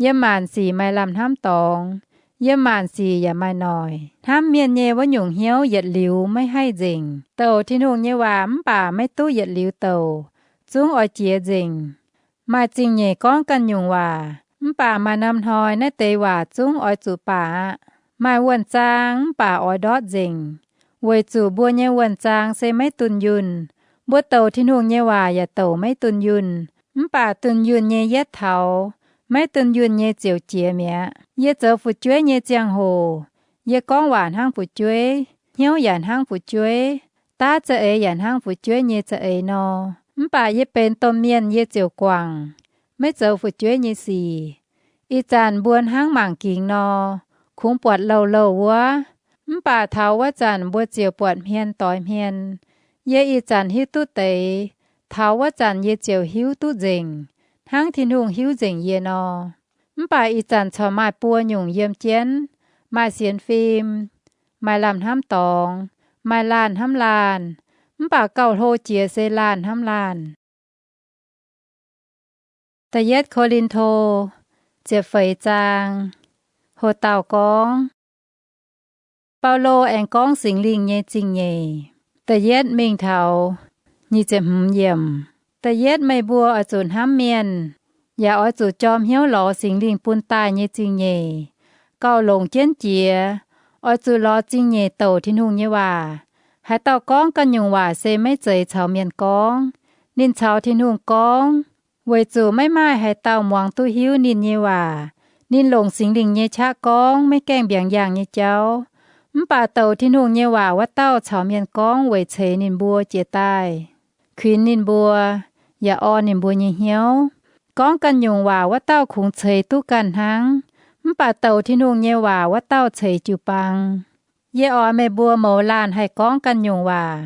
yiem maanc sic maaih lamh hnamv dorngx, yiem maanc sic yaac maaih noic. Hnamv mienh nyei wuov nyungc hnyouv yietc liuz maiv haih nzengc. Douc Tin-Hungh nyei waac mv baac maiv duqv yietc liuz douc, zungv oix jiex nzengc. Maaih zingh nyeic gorngv ganh nyungc waac, mv baac maaih norm hnoi naaiv deix waac zungv oix zuqc baac aqv. Maaih wuonh zaang mv baac oix ndortv nzengc. weic zuqc mbuo nyei wuonh zaang se maiv dunh yunh. Mbuo douc Tin-Hungh nyei waac yaac douc maiv dunh yunh, mv baac dunh yunh nyei yietv taux, maiv dunh yunh nyei ziouc jiex mi'aqv. Yie zoux fu'jueiv nyei ziangh hoc, yie gorngv waac hnangv fu'jueiv, hnyouv yaac hnangv fu'jueiv, daav za'eix yaac hnangv fu'jueiv nyei za'eix nor. Mv baac yie benx domh mienh yie ziouc guangc, maiv zoux fu'jueiv nyei sic. Ih zanc mbuo hnangv mangc gingx nor, kungx buatc louh-louh wuov, mv baac taux wuov zanc mbuo ziouc buatc hmien doix hmien. Yie ih zanc hiuv duqv deix, taux wuov zanc yie ziouc hiuv duqv nzengc, hnangv Tin-Hungh hiuv nzengc yie nor. Mv baac ih zanc corc maaih buo nyungc yiem jienv, maaih sienx fim, maaih lamh hnamv dorngx, maaih laanh hnamv laanh, mv baac gauh hlo jiex se laanh hnamv laanh. Da'yietv Ko^lin^to ziepc feix zaang. Ho dauh gorngv, Baulo aengx gorngv Singx Lingh nyei zingh nyeic. Da'yietv mingh taux nyic ziepc hmz yiemc. Da'yietv meih mbuo oix zuqc hnamv mienh, yaac oix zuqc jorm hnyouv lorz Singx Lingh bun daaih nyei zingh nyeic. Gauh longc jienv jiex, oix zuqc lorz zingh nyeic douc Tin-Hungh nyei waac. Haaix dauh gorngv ganh nyungc waac se maiv zeiz caux mienh gorngv, ninh caux Tin-Hungh gorngv, weic zuqc maiv maaih haaix dauh muangx duqv hiuv ninh nyei waac. Ninh longc Singx Lingh nyei qaqv gorngv maiv gaengh mbiaangx yaangh nyei jauv. Mv baac douc Tin-Hungh nyei waac wuov dauh caux mienh gorngv weic ceix ninh mbuo jiex daaih, kuinx ninh mbuo, yaac orn ninh mbuo nyei hnyouv. Gorngv ganh nyungc waac wuov dauh kungx ceix duqv ganh hnangv, mv baac douc Tin-Hungh nyei waac wuov dauh ceix jiu-baang. Yie oix meih mbuo mouz laanh haih gorngv ganh nyungc waac,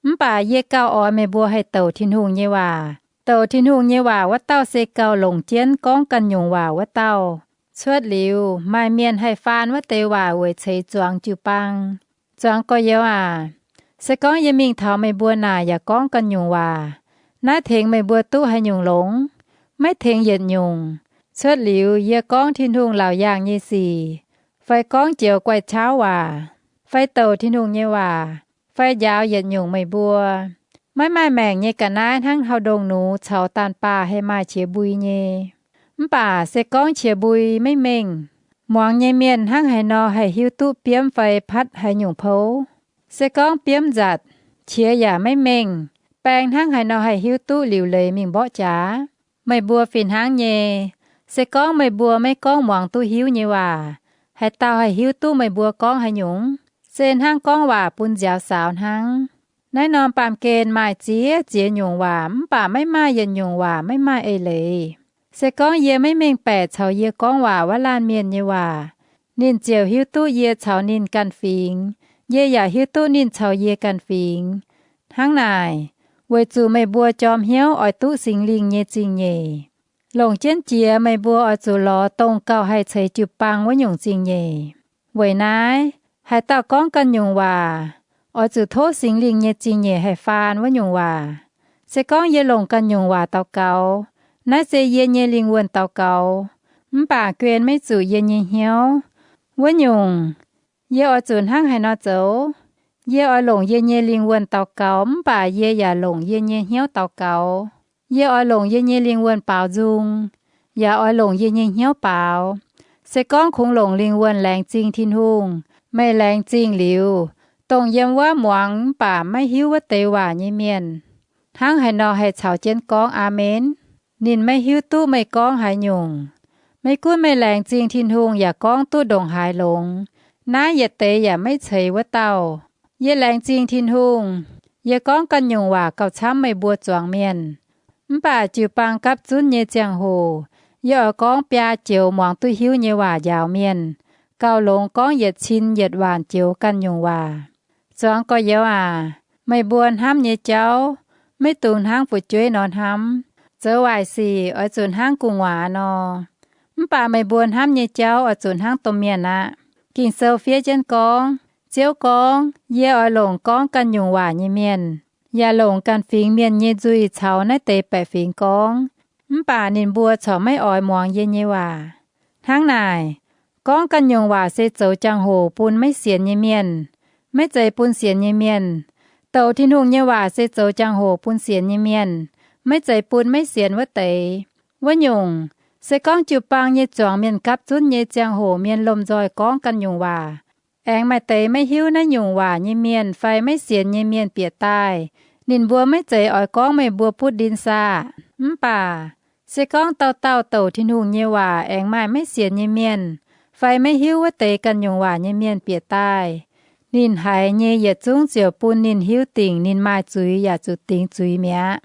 mv baac yie gauh oix meih mbuo haih douc Tin-Hungh nyei waac. Douc Tin-Hungh nyei waac wuov dauh se gauh longc jienv gorngv ganh nyungc waac wuov dauh. Cuotv liuz, maaih mienh haih faan wuov deix waac weic ceix zuangx jiu-baang. Zuangx gorx-youz aac, se gorngv yie mingh taux meih mbuo naaic yaac gorngv ganh nyungc waac, naaiv tengx meih mbuo duqv haaix nyungc longx? Maiv tengx yietc nyungc. Cuotv liuz yie gorngv Tin-Hungh laauc yaangh nyei sic, fai gorngv joux guai-qauv waac, fai douc Tin-Hungh nyei waac, fai njaaux yietc nyungc meih mbuo, maiv maaih maengc nyei ga'naaiv hnangv hauv ndongh nux caux daanh baah haih maaih qiex mbui nyei. Mv baac se gorngv qiex mbui maiv mengh, muangx nyei mienh hnangv haaix nor haih hiuv duqv biomv fai patv haaix nyungc pou? Se gorngv biomv nzatc, qiex yaac maiv mengh, baeng hnangv haaix nor haih hiuv duqv liuc leiz mingh mborqv jaax? Meih mbuo fih hnangv nyei. Se gorngv meih mbuo maiv gorngv muangx duqv hiuv nyei waac, haaix dauh haih hiuv duqv meih mbuo gorngv haaix nyungc? Se hnangv gorngv waac bun nziaaux saaux hnangv. Naaiv norm baamh gen maaih ziex ziex nyungc waac, mv baac maiv maaih yietc nyungc waac maiv maaih eix leiz. Se gorngv yie maiv mengh baeqc caux yie gorngv waac wuov laanh mienh nyei waac, ninh ziouc hiuv duqv yie caux ninh ganh fingx, yie yaac hiuv duqv ninh caux yie ganh fingx. Hnangv naaic, weic zuqc meih mbuo jorm hnyouv oix duqv Singx Lingh nyei zingh nyeic, longc jienv jiex meih mbuo oix zuqc lorz dongh gauh haih ceix jiu-baang wuov nyungc zingh nyeic. Weic naaiv, haaix dauh gorngv ganh nyungc waac, oix zuqc tov Singx Lingh nyei zingh nyeic haih faan wuov nyungc waac. Se gorngv yie longc ganh nyungc waac daux gaux, naaiv se yie nyei lingh wuonh daux gaux, mv baac guen maiv zuqc yie nyei hnyouv. Wuov nyungc, yie oix zuqc hnangv haaix nor zoux? Yie oix longc yie nyei lingh wuonh daux gaux, mv baac yie yaac longc yie nyei hnyouv daux gaux. Yie oix longc yie nyei lingh wuonh baaux nzung, yaac oix longc yie nyei hnyouv baaux. Se gorngv kungx longc lingh wuonh laengz zingh Tin-Hungh, meih laengz zingh liuz, dongh yiem wuov muangx mv baac maiv hiuv wuov deix waac nyei mienh, hnangv haaix nor haih caux jienv gorngv Aamen? Ninh maiv hiuv duqv meih gorngv haaix nyungc. Maiv gunv meih laengz zingh Tin-Hungh yaac gorngv duqv ndongc haaix longx, naaiv yietc deix yaac maiv ceix wuov dauh. Yie laengz zingh Tin-Hungh, yie gorngv ganh nyungc waac gauh camv meih mbuo zuangx mienh. Mv baac jiu-baang gapv zunv nyei ziangh hoc, yie oix gorngv biaa joux muangx duqv hiuv nyei waac njaaux mienh, gauh longx gorngv yietc cin yietc waanc joux ganh nyungc waac. Zuangx gorx-youz aac, meih mbuo hnamv nyei jauv maiv dungx hnangv fu'jueiv nor hnamv. Zoux waaic sic oix zuqc hnangv gu'nguaaz nor, mv baac meih mbuo hnamv nyei jauv oix zuqc hnangv domh mienh aqv. Ging-Sou fiev jienv gorngv, Ziouv gorngv, Yie oix longc gorngv ganh nyungc waac nyei mienh, yaac longc ganh fingx mienh nyei nzuih caux naaiv deix baeqc fingx gorngv, mv baac ninh mbuo corc maiv oix muangx yie nyei waac. Hnangv naaic, gorngv ganh nyungc waac se zoux jangx-hoc bun maiv sienx nyei mienh, maiv zeiz bun sienx nyei mienh. Douc Tin-Hungh nyei waac se zoux jangx-hoc bun sienx nyei mienh, maiv zeiz bun maiv sienx wuov deix. Wuov nyungc, se gorngv jiu-baang nyei zuangx mienh gapv zunv nyei ziangh hoc mienh lomh nzoih gorngv ganh nyungc waac, Aengx maaih deix maiv hiuv naaiv nyungc waac nyei mienh fai maiv sienx nyei mienh bieqc daaih, ninh mbuo maiv zeiz oix gorngv meih mbuo butv ndin saah? Mv baac se gorngv dauh dauh douc Tin-Hungh nyei waac aengx maaih maiv sienx nyei mienh fai maiv hiuv wuov deix ganh nyungc waac nyei mienh bieqc daaih, ninh haiz nyei yietc zungv ziouc bun ninh hiuv dingc ninh maaih zuiz yaac zuqc dingx zuiz mi'aqv.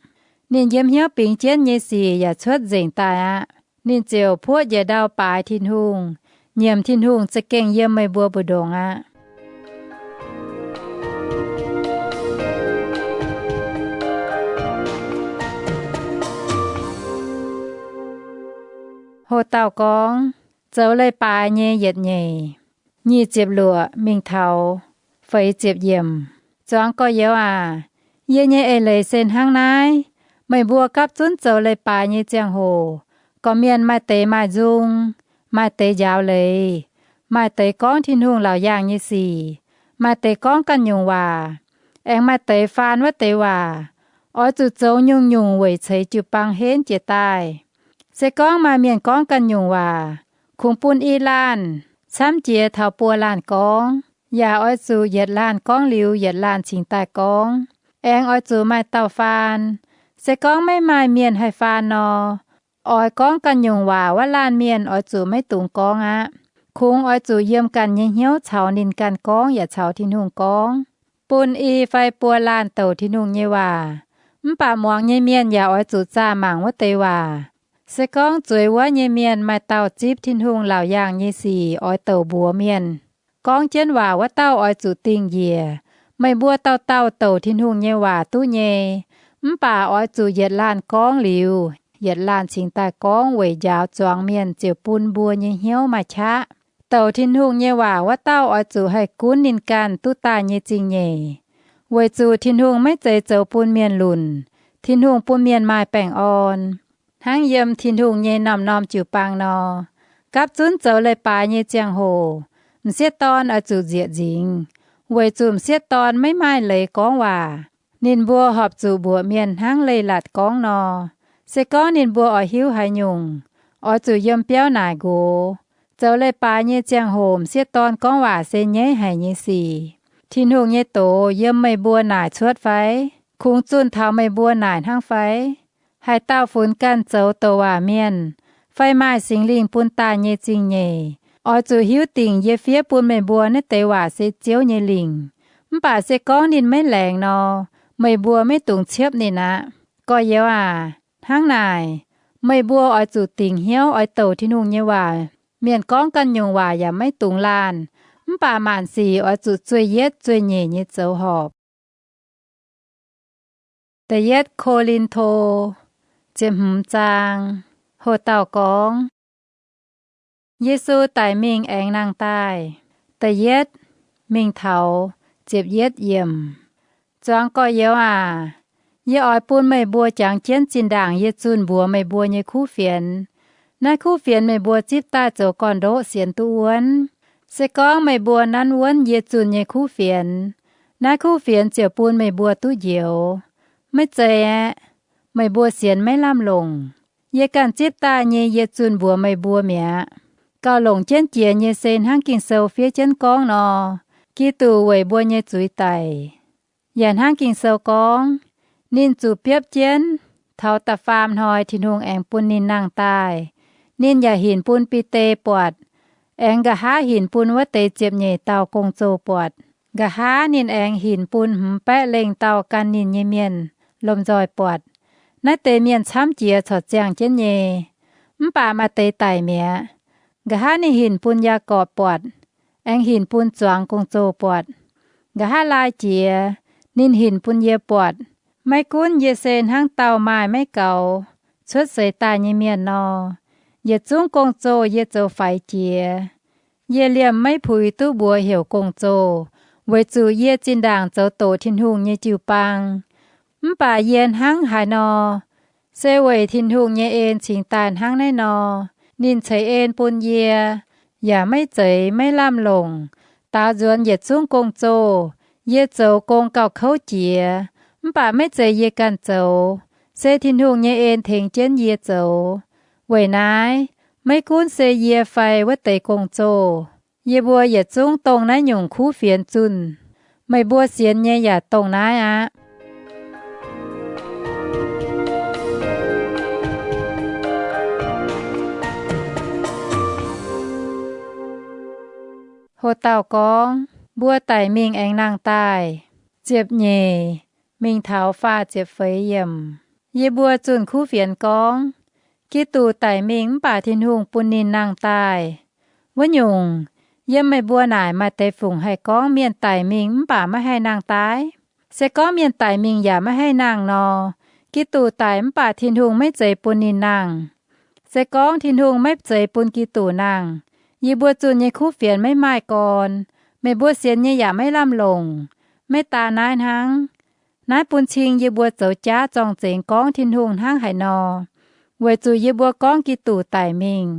Ninh yiem hnyouv bingx jienv nyei sic yaac cuotv nzengc daaih aqv. Ninh ziouc puoqv njiec ndau baaix Tin-Hungh, nyiemc Tin-Hungh za'gengh yiem meih mbuo mbu'ndongx aqv. Ho dauh gorngv, zoux leiz-baaix nyei yietc nyeic, nyic ziepc luoqc mingh taux feix ziepc yiemc. Zuangx gorx-youz aac, yie nyei eix leiz se hnangv naaiv. Meih mbuo gapv zunv zoux leiz-baaix nyei ziangh hoc, gorqv-mienh maaih deix maaih nzung, maaih deix njaaux leiz, maaih deix gorngv Tin-Hungh laauc yaangh nyei sic, maaih deix gorngv ganh nyungc waac, aengx maaih deix faan wuov deix waac. Oix zuqc zoux nyungc-nyungc weic ceix jiu-baang henv jiez daaih. Se gorngv maaih mienh gorngv ganh nyungc waac, kungx bun i laanh camv jiex taux buo laanh gorngv. Yaac oix zuqc yietc laanh gorngv liuz yietc laanh cingx daaih gorngv. Aengx oix zuqc maaih dauh faan. Se gorngv maiv maaih mienh haih faan nor, oix gorngv ganh nyungc waac wuov laanh mienh oix zuqc maiv dungx gorngv aqv. Kungx oix zuqc yiem ganh nyei hnyouv caux ninh ganh gorngv yaac caux Tin-Hungh gorngv, bun i fai buo laanh douc Tin-Hungh nyei waac. Mv baac muangx nyei mienh yaac oix zuqc zaah mangc wuov deix waac. Se gorngv zueiz wuov nyei mienh maaih dauh zipv Tin-Hungh laauc yaangh nyei sic oix douc mbuox mienh, gorngv jienv waac wuov dauh oix zuqc dingh njiec. Meih mbuo dauh dauh douc Tin-Hungh nyei waac duqv nyei. Mv baac oix zuqc yietc laanh gorngv liuz, yietc laanh cingx daaih gorngv weic njaaux zuangx mienh ziouc bun mbuo nyei hnyouv maaih qaqv. Douc Tin-Hungh nyei waac wuov dauh oix zuqc haih gunv ninh ganh duqv daaih nyei zingh nyeic. Weic zuqc Tin-Hungh maiv zeiz zoux bun mienh lunc. Tin-Hungh bun mienh maaih baengh orn, hnangv yiem Tin-Hungh nyei norm-norm jiu-baang nor. Gapv zunv zoux leiz-baaix nyei ziangh hoc, m'sieqv dorn oix zuqc nzieqc nzingx, weic zuqc m'sieqv dorn maiv maaih leiz gorngv waac. Ninh mbuo horpc zuqc mbuoqc mienh hnangv leiz-latc gorngv nor. Se gorngv ninh mbuo oix hiuv haaix nyungc, oix zuqc yiem biauv naaic nqox. Zoux leiz-baaix nyei ziangh hoc m'sieqv dorn gorngv waac se nyaiv haic nyei sic. Tin-Hungh nyei doz yiem meih mbuo naaic cuotv fai? Kungx zunh taux meih mbuo naaic hnangv fai? Haaix dauh funx ganh zoux douc waac mienh, fai maaih Singx Lingh bun daaih nyei zingh nyeic, oix zuqc hiuv dingc yie fiev bun meih mbuo naaiv deix waac se Ziouv nyei lingc. Mv baac se gorngv ninh maiv laengz nor, meih mbuo maiv dungx ciepv ninh aqv. Gorx-youz aac, hnangv naaic, meih mbuo oix zuqc dingc hnyouv oix douc Tin-Hungh nyei waac. Mienh gorngv ganh nyungc waac yaac maiv dungx laanh, mv baac maanc sic oix zuqc zueih yietv zueih nyeic nyei zoux horpc. Da'yietv Ko^lin^to, ziepc hmz zaang. Ho dauh gorngv, Yesu daic mingh aengx nangh daaih, da'yietv mingh taux ziepc yietv yiemc. Zuangx gorx-youz aac, yie oix bun meih mbuo jangx jienv zinh ndaangc yie zunh mbuox meih mbuo nyei kuv fienx. Naaiv kuv fienx meih mbuo zipv daaih zoux gorn-ndoqv sienx duqv wuonv. Se gorngv meih mbuo nanv wuonv yie zunh nyei kuv fienx, naaiv kuv fienx ziouc bun meih mbuo duqv njoux. Maiv zei aeqv, meih mbuo sienx maiv lamh longc. Yie ganh zipv daaih nyei yie zunh mbuox meih mbuo mi'aqv. Gauh longc jienv jiex nyei se hnangv Ging-Sou fiev jienv gorngv nor, Giduc weic mbuo nyei zuiz daic. Yaac hnangv Ging-Sou gorngv, ninh zuqc biopv jienv, taux da'faam hnoi Tin-Hungh aengx bun ninh nangh daaih. Ninh yaac hinc bun Bide buatc, aengx nqa'haav hinc bun wuov deix ziepc nyeic dauh gong-zoh buatc. Nqa'haav ninh aengx hinc bun hmz baeqv lengh dauh gan ninh nyei mienh lomh nzoih buatc. Naaiv deix mienh camv jiex corc ziangh jienv nyei. Mv baac maaih deix daic mi'aqv. Nqa'haav ninh hinc bun Yaagorpc buatc, aengx hinc bun zuangx gong-zoh buatc. Nqa'haav laai jiex, ninh hinc bun yie buatc. Maiv gunv yie se hnangv dauh maaih maiv gaux, cuotv seix daaih nyei mienh nor, yietc zungv gong-zoh yie zoux faix jiex. Yie liemh maiv puix duqv mbuox heuc gong-zoh, weic zuqc yie zinh ndaangc zoux doqc Tin-Hungh nyei jiu-baang. Mv baac yie hnangv haaix nor, se weic Tin-Hungh nyei en cingx daaih hnangv naaiv nor. Ninh ceix en bun yie, yaac maiv zeiz maiv lamh longc, daaux nzuonx yietc zungv gong-zoh. Yie zoux gong gauh kouv jiex, mv baac maiv zeiz yie ganh zoux, se Tin-Hungh nyei en tengx jienv yie zoux. Weic naaiv, maiv gunv se yie fai wuov deix gong-zoh, Yie mbuo yietc zungv dongh naaiv nyungc kuv fienx zunh. Meih mbuo sienx nyei yaac dongh naaiv aqv. Ho dauh gorngv, mbuo daic mingh aengx nangh daaih. Ziepc nyeic mingh taux faah ziepc feix yiemc. Yie mbuo zunh kuv fienx gorngv, Giduc daic mingh mv baac Tin-Hungh bun ninh nangh daaih. Wuov nyungc, yiem meih mbuo naaic maaih deix fungc haih gorngv mienh daic mingh mv baac maiv haih nangh daaih? Se gorngv mienh daic mingh yaac maiv haih nangh nor, Giduc daic mv baac Tin-Hungh maiv zeiz bun ninh nangh. Se gorngv Tin-Hungh maiv zeiz bun Giduc nangh, yie mbuo zunh nyei kuv fienx maiv maaih gorn, meih mbuo sienx nyei yaac maiv lamh longc. Maiv daan naaiv hnangv, naaiv bun cing yie mbuo zoux jaav zorng-zengx gorngv Tin-Hungh hnangv haaix nor. Weic zuqc yie mbuo gorngv Giduc daic mingh,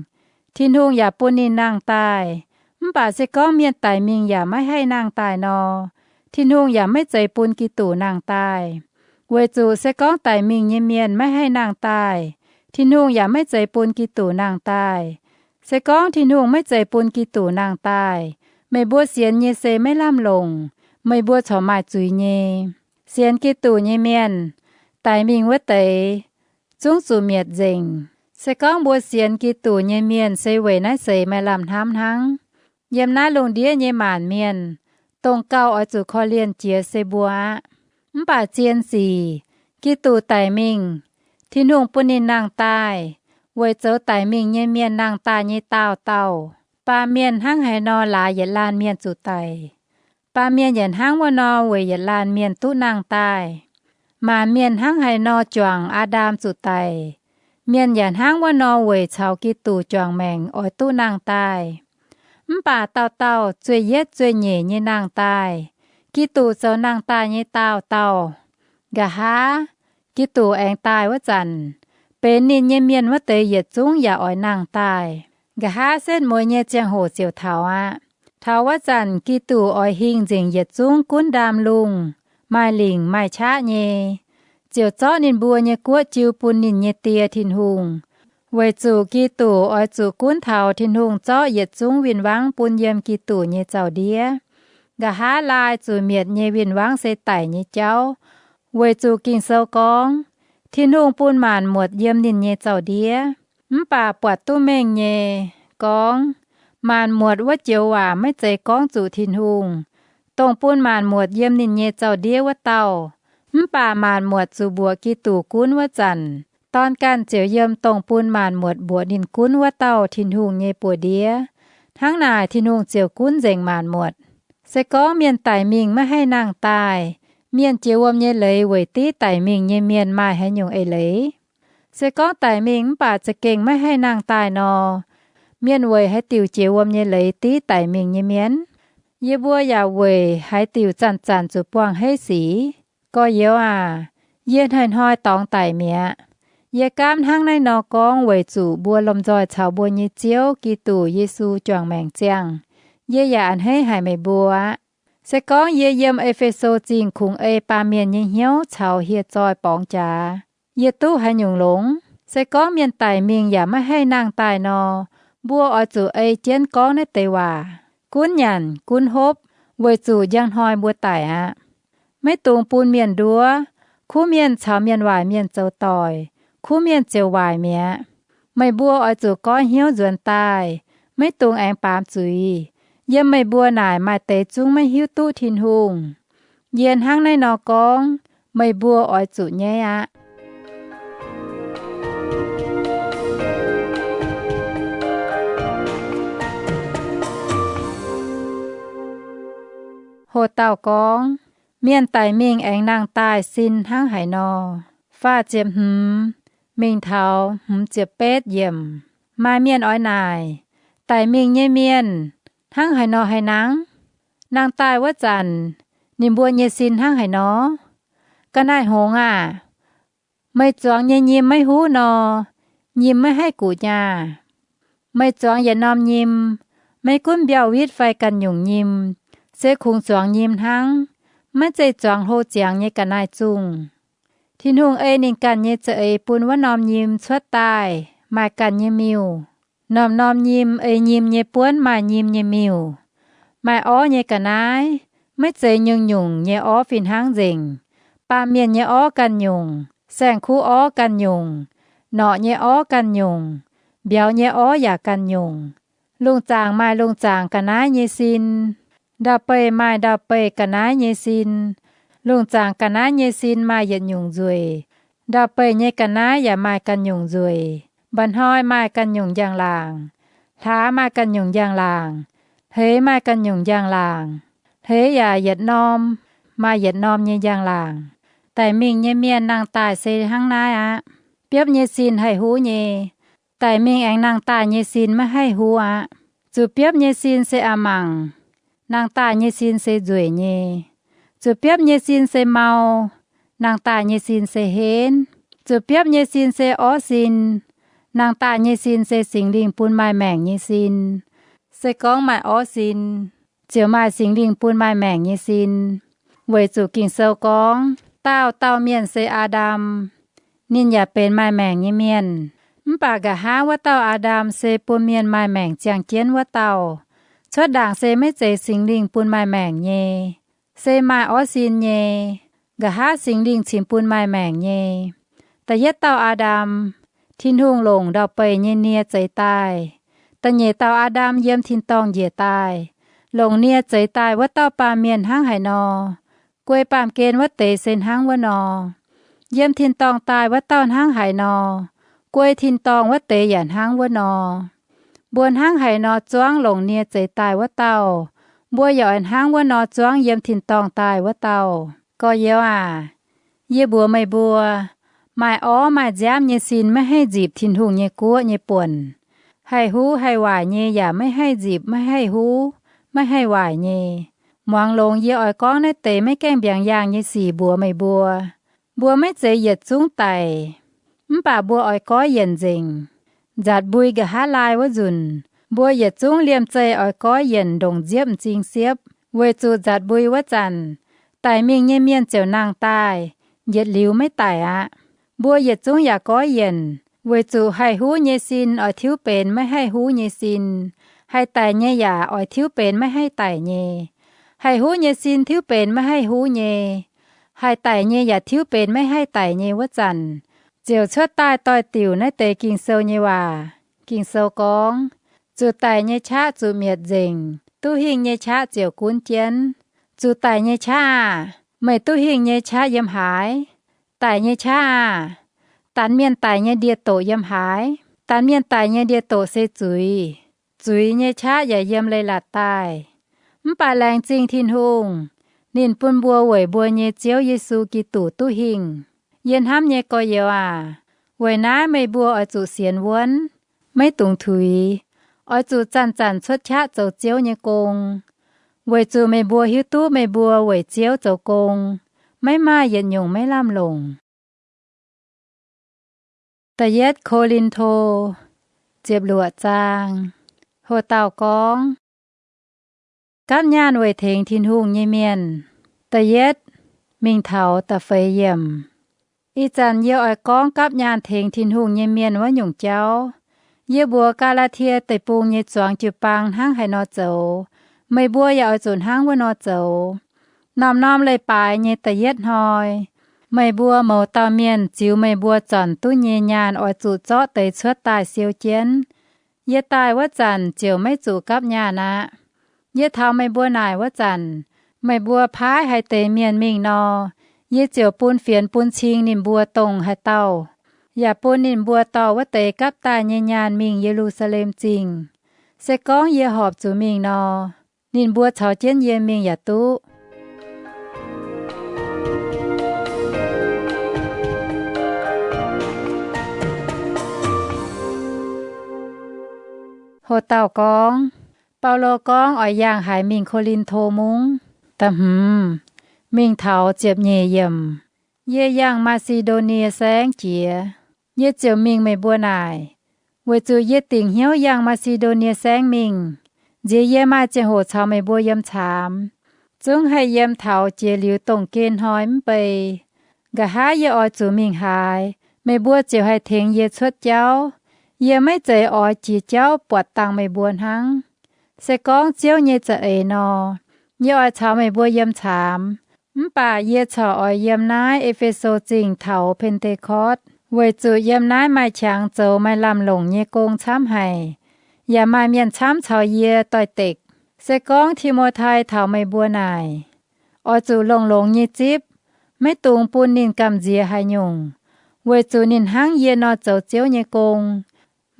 Tin-Hungh yaac bun ninh nangh daaih, mv baac se gorngv mienh daic mingh yaac maiv haih nangh daaih nor, Tin-Hungh yaac maiv zeiz bun Giduc nangh daaih. Weic zuqc se gorngv daic mingh nyei mienh maiv haih nangh daaih, Tin-Hungh yaac maiv zeiz bun Giduc nangh daaih. Se gorngv Tin-Hungh maiv zeiz bun Giduc nangh daaih, meih mbuo sienx nyei se maiv lamh longc, meih mbuo corc maaih zuiz nyei. Sienx Giduc nyei mienh, daic mingh wuov deix, zungv zuqc mietc nzengc. Se gorngv mbuo sienx Giduc nyei mienh se weic naaiv seix maaih lamh hnamv hnangv. Yiem naaiv lungh ndiev nyei maanc mienh, dongh gauh oix zuqc korv-lienh jiex se mbuo aqv. Mv baac zien sic, Giduc daic mingh, Tin-Hungh bun ninh nangh daaih, weic zoux daic mingh nyei mienh nangh daaih nyei daauh dauh. Baamh mienh hnangv haaix nor laaix yietc laanh mienh zuqc daic, baamh mienh yaac hnangv wuov nor weic yietc laanh mienh duqv nangh daaih. Maanc mienh hnangv haaix nor juangc Aa^ndam zuqc daic, mienh yaac hnangv wuov nor weic caux Giduc juangc maengc oix duqv nangh daaih. Mv baac dauh dauh zueih yietv zueih nyeic nyei nangh daaih, Giduc zoux nangh daaih nyei daauh dauh. Nqa'haav Giduc aengx daaih wuov zanc, benx ninh nyei mienh wuov deix yietc zungv yaac oix nangh daaih. Nqa'haav setv mueiz nyei ziangh hoc ziouc taux aqv. Taux wuov zanc Giduc oix hingh nzengc yietc zungv gunv ndaamv-lungh, maaih lingc maaih qaqv nyei, ziouc zorqv ninh mbuo nyei guoqv jiu bun ninh nyei Die, Tin-Hungh. Weic zuqc Giduc oix zuqc gunv taux Tin-Hungh zorqv yietc zungv win-wangv bun yiem Giduc nyei zaux-ndiev. Nqa'haav laai zuqc mietc nyei win-wangv se daic nyei jauv, weic zuqc Ging-Sou gorngv, Tin-Hungh bun maanc muotc yiem ninh nyei zaux-ndiev. Mv baac buatc duqv mengh nyei gorngv, maanc muotc wuov joux waac maiv zeiz gorngv zuqc Tin-Hungh, dongh bun maanc muotc yiem ninh nyei zaux-ndiev wuov dauh. Mv baac maanc muotc zuqc mbuoqc Giduc gunv wuov zanc, dorn ganh ziouc yiem dongh bun maanc muotc mbuoqc ninh gunv wuov dauh Tin-Hungh nyei buoz-ndiev. Hnangv naaic Tin-Hungh ziouc gunv nzengc maanc muotc. Se gorngv mienh daic mingh maiv haih nangh daaih, mienh jiex wuom nyei leiz weic div daic mingh nyei mienh maaih haaix nyungc eix leiz? Se gorngv daic mingh mv baac za'gengh maiv haih nangh daaih nor, mienh weic haaix diuc jiex wuom nyei leiz div daic mingh nyei mienh? Yie mbuo yaac weic haaix diuc zanc-zanc zuqc buangh heiv sic? Gorx-youz aac, yie hnoi-hnoi dorngx daic mi'aqv. Yie gaamv hnangv naaiv nor gorngv weic zuqc mbuo lomh nzoih caux mbuo nyei Ziouv, Giduc Yesu, juangc maengc ziangh. Yie yaac a'hneiv haic meih mbuo aqv. Se gorngv yie yiem E^fe^so Zingh kungx ei baamh mienh nyei hnyouv caux hieh zoih borngz jaax, yie duqv haaix nyungc longx? Se gorngv mienh daic mingh yaac maiv haih nangh daaih nor, mbuo oix zuqc ei jienv gorngv naaiv deix waac, gunv nyanc gunv hopv, weic zuqc njang hnoi mbuo daic aqv. Maiv dungx bun mienh nduov. Kuv mienh caux mienh waaic mienh zoux doic, kuv mienh ziouc waaic mi'aqv. Meih mbuo oix zuqc goiv hnyouv nzuonx daaih, maiv dungx aengx baamz zuiz. Yiem meih mbuo naaic maaih deix zungv maiv hiuv duqv Tin-Hungh. Yie hnangv naaiv nor gorngv, meih mbuo oix zuqc nyaiv aqv. Hoc dauh gorngv, mienh daic mingh aengx nangh daaih sin hnangv haaix nor. Faah ziepc hmz mingh taux hmz ziepc betv yiemc. Maaih mienh oix naaic, daic mingh nyei mienh hnangv haaix nor haih nangv? Nangh daaih wuov zanc, ninh mbuo nyei sin hnangv haaix nor? Ga'naaiv-hngongx aah! Meih zuangx nyei nyim maiv huv nor, nyim maiv haih guqc nyaah. Meih zuangx yietc norm nyim, maiv gunv mbiauh witv fai ganh nyungc nyim, se kungx zuangx nyim hnangv, maiv zeiz zuangx hlo ziangx nyei ga'naaiv-zungh. Tin-Hungh ei ninh ganh nyei za'eix bun wuov norm nyim cuotv daaih maaih ganh nyei miuh. Norm-norm nyim ei nyim nyei buonv maaih nyim nyei miuc. Maaih orv nyei ga'naaiv, maiv zeiz nyungc-nyungc nyei orv fih hnangv nzengc. Baamh mienh nyei orv ganh nyungc, saeng-kuv orv ganh nyungc, norqc nyei orv ganh nyungc, mbiauz nyei orv yaac ganh nyungc. Lungh zaangc maaih lungh zaangc ga'naaiv nyei sin, ndau-beih maaih ndau-beih ga'naaiv nyei sin. Lungh zaangc ga'naaiv nyei sin maaih yietc nyungc nzueic, ndau-beih nyei ga'naaiv yaac maaih ganh nyungc nzueic. Mba'hnoi maaih ganh nyungc njang-laangc, hlaax maaih ganh nyungc njang-laangc, hleix maaih ganh nyungc njang-laangc, hleix yaac yietc norm maaih yietc norm nyei njang-laangc. Daic mingh nyei mienh nangh daaih se hnangv naaiv aqv. Biopv nyei sin haih huv nyei, daic mingh aengx nangh daaih nyei sin maiv haih huv aqv. Zuqc biopv nyei sin se a'mangc, nangh daaih nyei sin se nzueic nyei. Zuqc biopv nyei sin se mau, nangh daaih nyei sin se henv. Zuqc biopv nyei sin se orv sin, nangh daaih nyei sin se Singx Lingh bun maaih maengc nyei sin. Se gorngv maaih orv sin, ziouc maaih Singx Lingh bun maaih maengc nyei sin. Weic zuqc Ging-Sou gorngv, Daauh dauh mienh se Aa^ndam, ninh yaac benx maaih maengc nyei mienh. Mv baac nqa'haav wuov dauh Aa^ndam se bun mienh maaih maengc ziangh jienv wuov dauh. Cuotv ndaangc se maiv zeiz Singx Lingh bun maaih maengc nyei, se maaih orv sin nyei. Nqa'haav Singx Lingh cingx bun maaih maengc nyei. Da'yietv dauh Aa^ndam, Tin-Hungh longc ndau-beih nyei nie zeix daaih. Da'nyeic dauh Aa^ndam yiem tin-dorngh njiec daaih. Longc nie zeix daaih wuov dauh baamh mienh hnangv haaix nor, guei baamh gen wuov deix se hnangv wuov nor. Yiem tin-dorngh daaih wuov dauh hnangv haaix nor, guei tin-dorngh wuov deix yaac hnangv wuov nor. Mbuo hnangv haaix nor zuangv longc nie zeix daaih wuov dauh, mbuo yaac oix hnangv wuov nor zuangv yiem tin-dorngh daaih wuov dauh. Gorx-youz aac, yie mbuox meih mbuo, maaih orv maaih nziaamv nyei sin maiv haih nzipc Tin-Hungh nyei guoqv nyei buonc. Haih huv haih waaic nyei yaac maiv haih nzipc maiv haih huv maiv haih waaic nyei. Muangx longx yie oix gorngv naaiv deix maiv gaengh mbiaangx yaangh nyei sic mbuox meih mbuo. Mbuo maiv zeiz yietc zungv daic, mv baac mbuo oix goiv yienc nzengc. Nzatc mbui nqa'haav laai wuov nzunc, mbuo yietc zungv liemh zeih oix goiv yienc ndongc nziepv m'zing siepv, weic zuqc nzatc mbui wuov zanc, daic mingh nyei mienh ziouc nangh daaih, yietc liuz maiv daic aqv. Mbuo yietc zungv yaac goiv yienc, weic zuqc haih huv nyei sin oix tiuv benx maiv haih huv nyei sin, haih daic nyei yaac oix tiuv benx maiv haih daic nyei. Haih huv nyei sin tiuv benx maiv haih huv nyei, haih daic nyei yaac tiuv benx maiv haih daic nyei wuov zanc, ziouc cuotv daaih doix-diuc naaiv deix Ging-Sou nyei waac. Ging-Sou gorngv, Zuqc daic nyei qaqv zuqc mietc nzengc, duqv hingh nyei qaqv ziouc gunv jienv. Zuqc daic nyei qaqv aah! Meih duqv hingh nyei qaqv yiem haaix? Daic nyei qaqv aah! Danx mienh daic nyei ndie-doqc yiem haaix? Danx mienh daic nyei ndie-doqc se zuiz. Zuiz nyei qaqv yaac yiem leiz-latc daaih. Mv baac laengz zingh Tin-Hungh, ninh bun mbuo weic mbuo nyei Ziouv Yesu Giduc duqv hingh. Yie hnamv nyei gorx-youz aac, weic naaiv meih mbuo oix zuqc sienx wuonv, maiv dungx tuix. Oix zuqc zanc-zanc cuotv qaqv zoux Ziouv nyei gong, weic zuqc meih mbuo hiuv duqv meih mbuo weic Ziouv zoux gong, maiv maaih yietc nyungc maiv lamh longc. Da'yietv Ko^lin^to, ziepc luoqc zaang. Ho dauh gorngv, Gapv nyaanh weic tengx Tin-Hungh nyei mienh. Da'yietv, mingh taux da'feix yiemc. Ih zanc yie oix gorngv gapv nyaanh tengx Tin-Hungh nyei mienh wuov nyungc jauv. Yie mbuox Gaa^laa^tie Deic-Bung nyei zuangx jiu-baang hnangv haaix nor zoux, meih mbuo yaac oix zuqc hnangv wuov nor zoux. Norm-norm leiz-baaix nyei da'yietv hnoi, meih mbuo mouz dauh mienh ziux meih mbuo zornc duqv nyei nyaanh oix zuqc zorqv deix cuotv daaih siou jienv. Yie daaih wuov zanc ziouc maiv zuqc gapv nyaanh aqv. Yie taux meih mbuo naaic wuov zanc, meih mbuo paaiv haaix deix mienh mingh nor, yie ziouc bun fienx bun cing ninh mbuo dongh haaix dauh, yaac bun ninh mbuo dorh wuov deix gapv daaih nyei nyaanh mingh Ye^lu^saa^lem Zingh. Se gorngv yie horpc zuqc mingh nor, ninh mbuo caux jienv yie mingh yaac duqv. Ho dauh gorngv, Baulo gorngv oix yangh haaix mingh Ko^lin^to Mungv? Da'hmz, mingh taux ziepc nyeic yiemc. Yie yangh Maa^si^ndo^nie Saengv jiex, yie ziouc mingh meih mbuo naaic, weic zuqc yie dingc hnyouv yangh Maa^si^ndo^nie Saengv mingh, nziex yie maaih ziangh hoc caux meih mbuo yiem caamx, zungv haih yiem taux jiex liuz dongh gen hnoi mv bei. Nqa'haav yie oix zuqc mingh haaix, meih mbuo ziouc haih tengx yie cuotv jauv. Yie maiv zeiz oix jiex jauv buatc dangh meih mbuo hnangv. Se gorngv Ziouv nyei za'eix nor, yie oix caux meih mbuo yiem caamx. Mv baac yie corc oix yiem naaiv E^fe^so Zingh taux Pen^te^kortv, weic zuqc yiem naaiv maaih qangx zoux maaih lamh longc nyei gong camv haic, yaac maaih mienh camv caux yie doix-dekc. Se gorngv Ti^mo^tai taux meih mbuo naaic, oix zuqc longx-longx nyei zipv, maiv dungx bun ninh gamh nziex haaix nyungc, weic zuqc ninh hnangv yie nor zoux Ziouv nyei gong.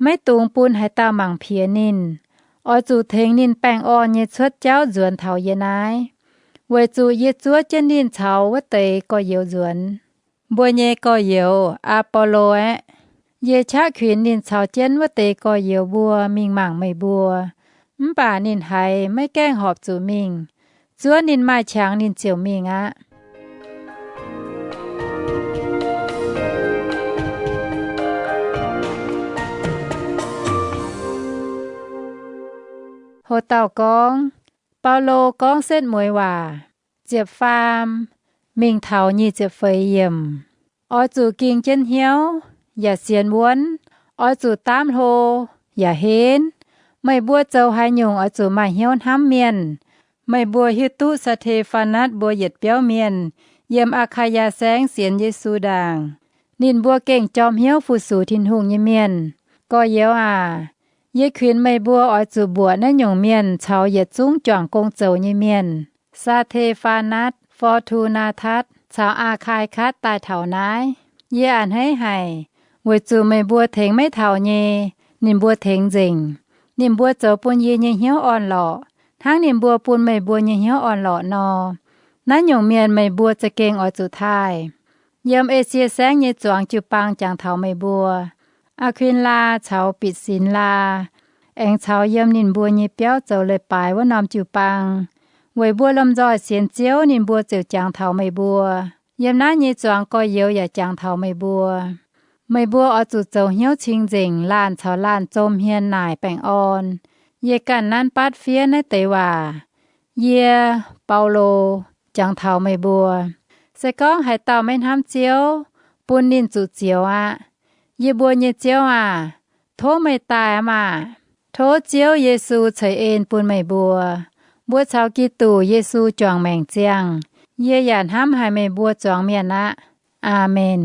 Maiv dungx bun haaix dauh mangc piex ninh. Oix zuqc tengx ninh baengh orn nyei cuotv jauv nzuonx taux yie naaiv, weic zuqc yie zuov jienv ninh caux wuov deix gorx-youz nzuonx. Mbuo nyei gorx-youz, Aa^bo^lo, aeqv, yie qaqv kuinx ninh caux jienv wuov deix gorx-youz mbuo mingh mangc meih mbuo. Mv baac ninh haiz maiv gaengh horpc zuqc mingh. Zuov ninh maaih qangx ninh ziouc mingh aqv. Ho dauh gorngv, Baulo gorngv setv mueiz waac. Ziepc faam mingh taux nyic ziepc feix yiemc. Oix zuqc ging jienv hnyouv, yaac sienx wuonv. Oix zuqc daamv hlo, yaac henv. Meih mbuo zoux haaix nyungc oix zuqc maaih hnyouv hnamv mienh. Meih mbuo hiuv duqv Saa^te^faa^natv mbuo yietc biauv mienh yiem Aa^kaa^yaa Saengv sienx Yesu ndaangc. Ninh mbuo gengh jorm hnyouv fu-sux Tin-Hungh nyei mienh. Gorx-youz aac, yie kuinx meih mbuo oix zuqc mbuoqc naaiv nyungc mienh caux yietc zungv juangc gong zoux nyei mienh, Saa^te^faa^natv, For^tu^naa^tatv caux Aa^kai^katv daaih taux naaiv. Yie a'hneiv haic, weic zuqc meih mbuo tengx maiv taux nyei, ninh mbuo tengx nzengc. Ninh mbuo zoux bun yie nyei hnyouv orn-lorqc, hnangv ninh mbuo bun meih mbuo nyei hnyouv orn-lorqc nor. Naaiv nyungc mienh meih mbuo za'gengh oix zuqc taaih. Yiem Esie Saengv nyei zuangx jiu-baang jangx taux meih mbuo. Aa^kuin^laa caux Bitc^sin^laa aengx caux yiem ninh mbuo nyei biauv zoux leiz-baaix wuov norm jiu-baang, weic mbuo lomh nzoih sienx Ziouv ninh mbuo ziouc jangx taux meih mbuo. Yiem naaiv nyei zuangx gorx-youz yaac jangx taux meih mbuo. Meih mbuo oix zuqc zoux hnyouv cing-nzengc, laanh caux laanh zom hmien naaic baengh orn. Yie ganh nanv batv fiev naaiv deix waac. Yie, Baulo, jangx taux meih mbuo. Se gorngv haaix dauh maiv hnamv Ziouv, bun ninh zuqc zioux aqv. Yie mbuo nyei Ziouv aah! Tov meih daaih maah! Tov Ziouv Yesu ceix en bun meih mbuo. Mbuo caux Giduc Yesu juangc maengc ziangh. Yie yaac hnamv haic meih mbuo zuangx mienh aqv. Aamen.